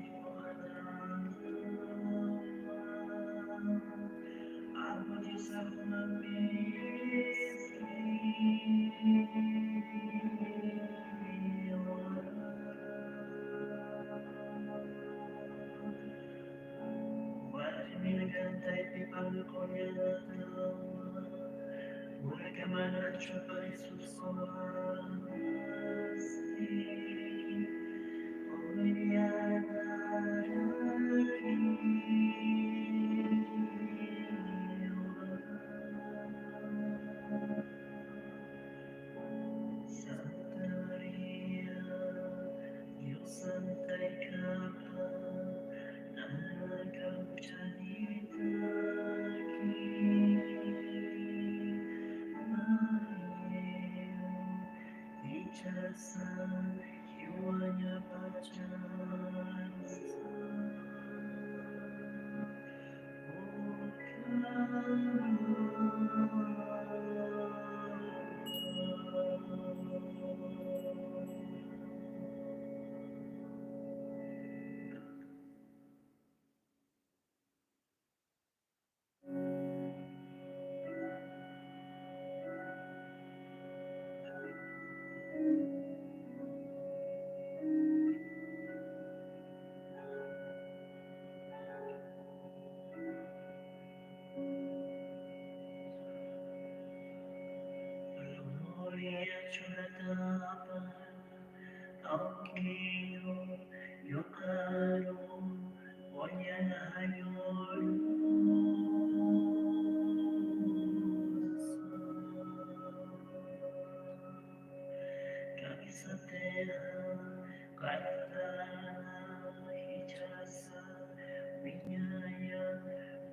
Santa María, Diosan taykapan, nanakampachanitaki. María, jichhasa, jiwañapachansa. Gloria churatapan, awkiru, yuqaru, uñan jayuru. Kamisatixa, qartana, jichhasa, wiñaya,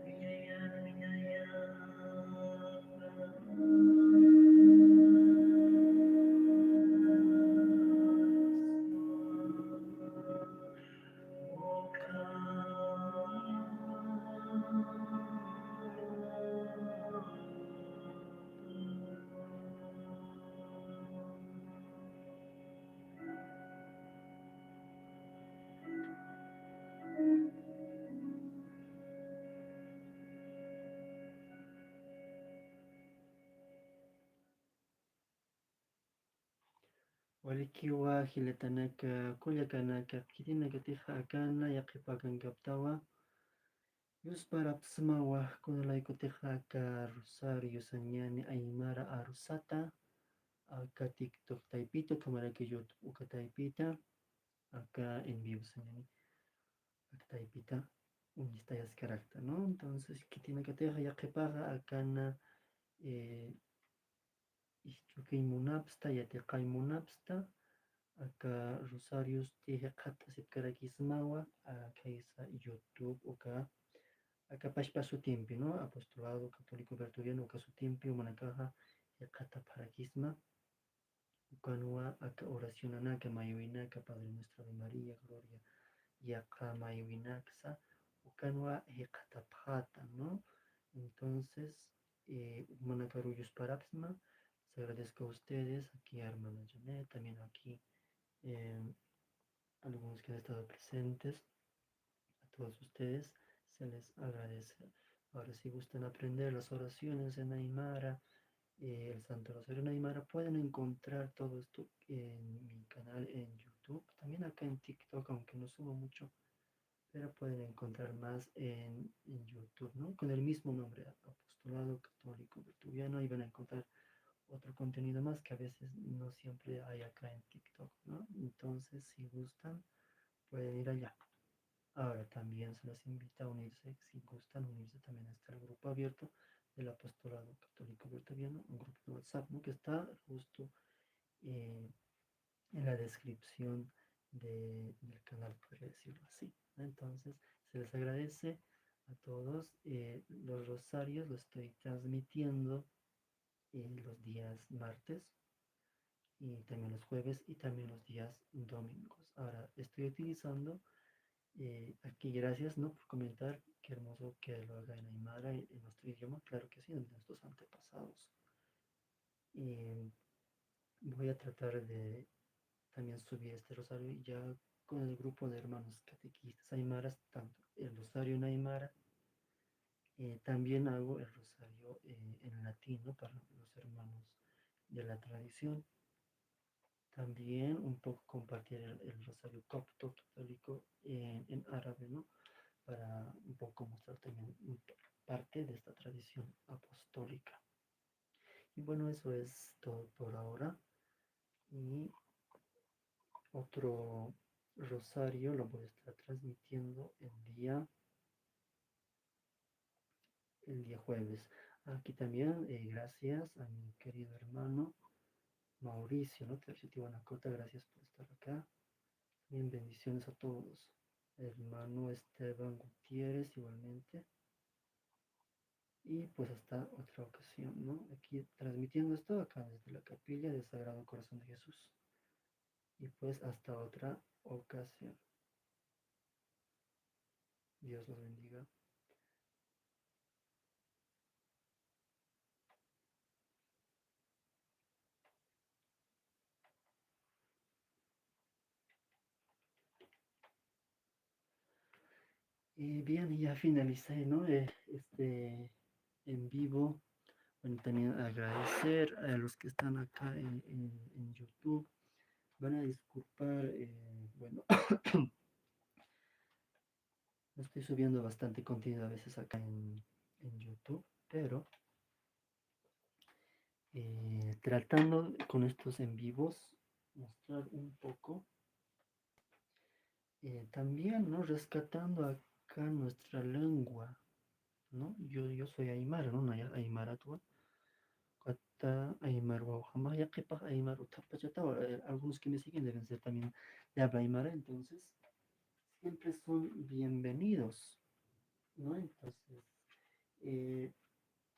wiñaya, wiñaya. Walikiwa jilatanaka, kullakanaka, khitinakatixa akana yaqhipakankaptawa. Yusparapxsmawa, kunalaykutixa aka rosario sañani aymara arusata, aka TikTok taypita, ukhamaraki YouTube uka taypita, aka en vivo sañani, aka taypita, uñstayaskarakta, ¿no? Entonces, khitinakatixa yaqhipaxa akana, eh, isch'ukiñ munapxsta, yatiqañ munapxsta, aka rosariosti jikxatasipkarakismawa, a, khaysa YouTube uka, aka pachpa sutimpi, ¿no? Apostolado Católico Bertoviano uka sutimpi jumanakaxa jikxatapxarakisma. Ukanwa aka oracionanaka, maywinaka, Padre Nuestro, Ave María, Gloria, yaqha maywinaksa, ukanwa jikxatapxäta, ¿no? Entonces, eh, jumanakaru yusparapxsma, les agradezco a ustedes, aquí a hermana Janet, también aquí, eh, algunos que han estado presentes, a todos ustedes se les agradece. Ahora, si gustan aprender las oraciones en aymara, eh, el Santo Rosario en aymara, pueden encontrar todo esto en mi canal en YouTube, también acá en TikTok, aunque no subo mucho, pero pueden encontrar más en, en YouTube, ¿no? Con el mismo nombre, Apostolado Católico Bertoviano, ahí van a encontrar otro contenido más que a veces no siempre hay acá en TikTok, ¿no? Entonces, si gustan, pueden ir allá. Ahora también se los invita a unirse, si gustan unirse también a este grupo abierto del Apostolado Católico Bertoviano, un grupo de WhatsApp, ¿no? Que está justo, eh, en la descripción de, del canal, por decirlo así, ¿no? Entonces, se les agradece a todos. Eh, los rosarios los estoy transmitiendo, eh, los días martes y también los jueves y también los días domingos. Ahora, estoy utilizando, eh, aquí, gracias, ¿no? Por comentar, qué hermoso que lo haga en aymara, en nuestro idioma, claro que sí, de nuestros antepasados. Eh, voy a tratar de también subir este rosario ya con el grupo de hermanos catequistas aymaras, tanto el rosario en aymara, eh, también hago el rosario, eh, en latino para los hermanos de la tradición. También un poco compartir el, el rosario copto católico en, en árabe, ¿no? Para un poco mostrar también un p-, parte de esta tradición apostólica. Y bueno, eso es todo por ahora. Y otro rosario lo voy a estar transmitiendo el día, el día jueves. Aquí también, eh, gracias a mi querido hermano Mauricio, ¿no? Tercio Tiwanaku, gracias por estar acá. Bien, bendiciones a todos. Hermano Esteban Gutiérrez, igualmente. Y pues hasta otra ocasión, ¿no? Aquí transmitiendo esto acá desde la capilla del Sagrado Corazón de Jesús. Y pues hasta otra ocasión. Dios los bendiga. Y bien, ya finalicé, ¿no? Eh, este en vivo. Bueno, también agradecer a los que están acá en, en, en YouTube. Van a disculpar, eh, bueno, no estoy subiendo bastante contenido a veces acá en, en YouTube, pero, eh, tratando con estos en vivos mostrar un poco, eh, también, ¿no? Rescatando acá nuestra lengua, ¿no? Yo, yo soy aymara, ¿no? Naya aymara tuwa. Kata aymar wawjama, ya qhipa aymar utjapachata, eh, algunos que me siguen deben ser también de habla aymara, entonces siempre son bienvenidos, ¿no? Entonces, eh,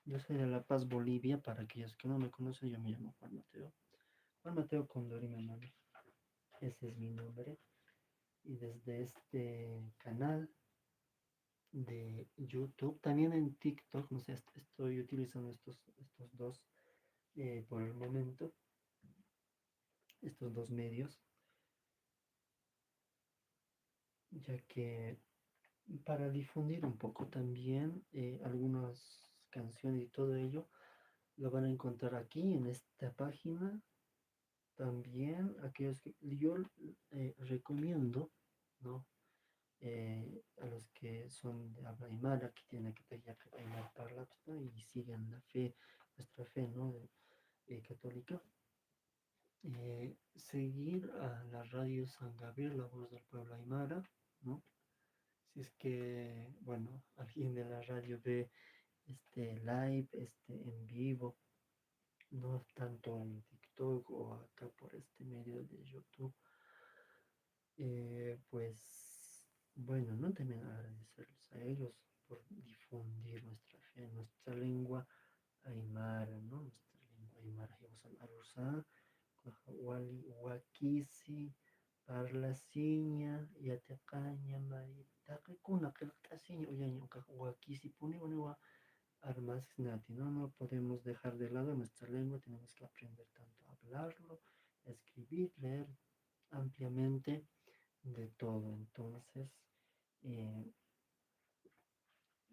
yo soy de La Paz, Bolivia, para aquellos que no me conocen, yo me llamo Juan Mateo. Juan Mateo Condori, mi hermano. Ese es mi nombre. Y desde este canal de YouTube, también en TikTok, no sé, est-, estoy utilizando estos, estos dos, eh, por el momento, estos dos medios, ya que para difundir un poco también, eh, algunas canciones y todo ello, lo van a encontrar aquí en esta página. También aquellos que yo, eh, recomiendo, ¿no? Eh, a los que son de habla aymara, que tienen que pedir aymar parlapta y siguen la fe, nuestra fe, ¿no? De, eh, católica. Eh, seguir a la radio San Gabriel, La Voz del Pueblo Aymara, ¿no? Si es que, bueno, alguien de la radio ve este live, este en vivo, no tanto en TikTok, TikTok o acá por este medio de YouTube. Eh, pues, bueno, ¿no? También agradecerles a ellos por difundir nuestra fe, nuestra lengua aymara, ¿no? Nuestra lengua aymara, jiwasan arusa, wali, wakisi, parlasiña, yatiqaña, mari, taqikuna, qillqt'asiña, uyaña, ukax wakisipuni, uniwa armasnati, ¿no? No podemos dejar de lado nuestra lengua, tenemos que aprender tanto a hablarlo, a escribir, leer ampliamente de todo. Entonces, eh,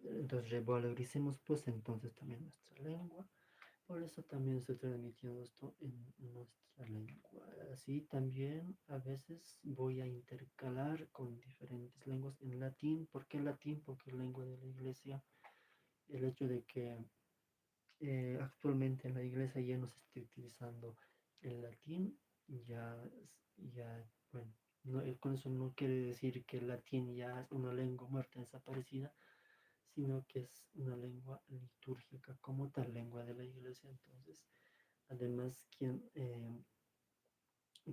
entonces revaloricemos pues entonces también nuestra lengua. Por eso también estoy transmitiendo esto en nuestra lengua. Así también a veces voy a intercalar con diferentes lenguas en latín. ¿Por qué latín? Porque es lengua de la iglesia. El hecho de que eh, actualmente en la iglesia ya no se esté utilizando el latín, ya, ya, bueno, no, eh, con eso no quiere decir que el latín ya es una lengua muerta, desaparecida, sino que es una lengua litúrgica como tal, lengua de la iglesia. Entonces, además, quien, eh,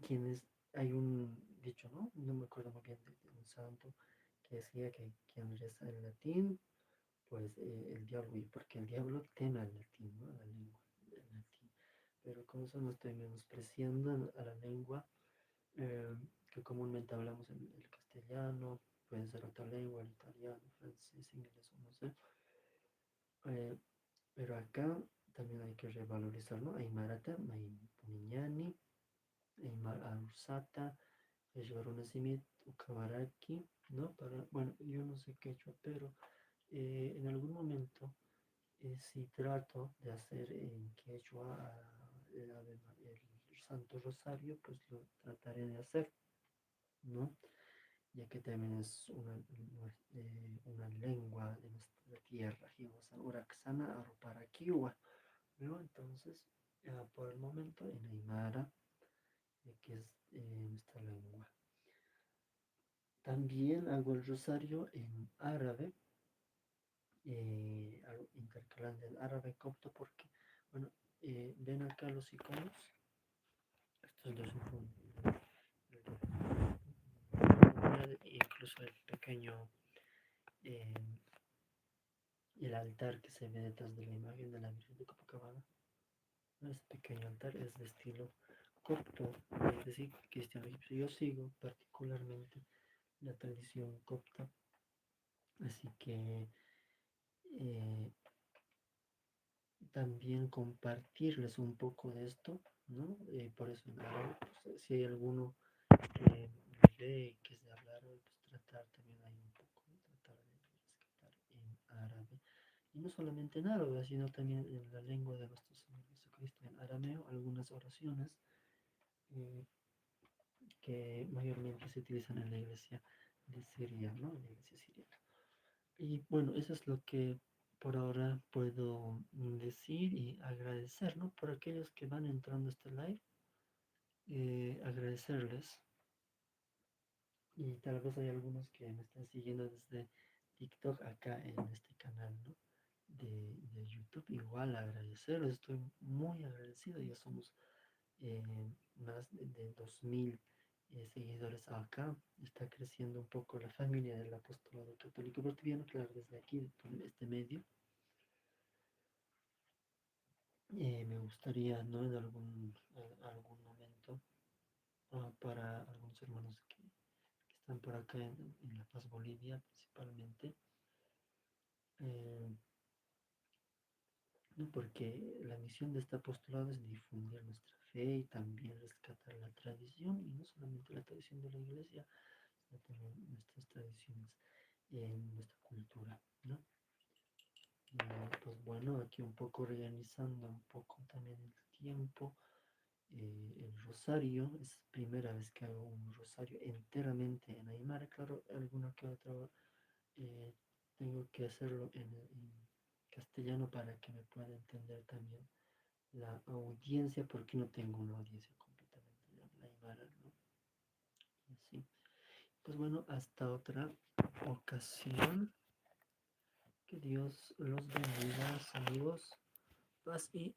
quienes, hay un dicho, ¿no? No me acuerdo muy bien de, de un santo que decía que quien reza en latín, pues eh, el diablo, y porque el diablo teme al latín, ¿no? A la lengua, al latín. Pero con eso no estoy menospreciando a la lengua eh, que comúnmente hablamos en el castellano, puede ser otra lengua, el italiano, francés, inglés, o no sé. Eh, pero acá también hay que revalorizar, ¿no? Aymarata, maypuniñani, aymar arusata, qillqarunasimit, ukamaraki, ¿no? Para, bueno, yo no sé quechua, pero eh, en algún momento eh, si trato de hacer en quechua ah, el, Ave Ma- el Santo Rosario, pues lo trataré de hacer, ¿no? Ya que también es una, una, eh, una lengua de nuestra tierra, jiwasan uraksana aruparakiwa, ¿no? Entonces, ah, por el momento en aymara, eh, que es eh, nuestra lengua. También hago el rosario en árabe, eh, al- intercalando el árabe copto, porque, bueno, eh, ven acá los iconos. Estos dos iconos. Incluso el pequeño, eh, el altar que se ve detrás de la imagen de la Virgen de Copacabana. Este pequeño altar es de estilo copto, es decir, cristiano egipcio. Yo sigo particularmente la tradición copta, así que eh, también compartirles un poco de esto, ¿no? Eh, por eso en árabe, pues, si hay alguno que me lee y que es de hablar, pues tratar también ahí un poco, ¿no? Tratar de rescatar en árabe. Y no solamente en árabe, sino también en la lengua de nuestro Señor Jesucristo, en arameo, algunas oraciones eh, que mayormente se utilizan en la iglesia de Siria, ¿no? En la iglesia siriana. Y bueno, eso es lo que por ahora puedo decir y agradecer, ¿no? Por aquellos que van entrando a este live, eh, agradecerles. Y tal vez hay algunos que me están siguiendo desde TikTok acá en este canal, ¿no? De, de YouTube. Igual agradecerles, estoy muy agradecido. Ya somos eh, más de, de dos mil eh, seguidores acá. Está creciendo un poco la familia del apostolado católico boliviano, claro, desde aquí, por este medio. Eh, me gustaría, ¿no? En algún, en algún momento ah, para algunos hermanos que, que están por acá en, en La Paz, Bolivia, principalmente. Eh, ¿no? Porque la misión de este apostolado es difundir nuestra fe y también rescatar la tradición, y no solamente la tradición de la iglesia, sino también nuestras tradiciones en nuestra cultura, ¿no? Y, pues bueno, aquí un poco organizando un poco también el tiempo, eh, el rosario, es primera vez que hago un rosario enteramente en aymara, claro, alguna que otra eh, tengo que hacerlo en, en castellano para que me pueda entender también la audiencia, porque no tengo una audiencia completamente de habla aymara, ¿no? Y así. Pues bueno, hasta otra ocasión. Que Dios los bendiga, amigos. Paz y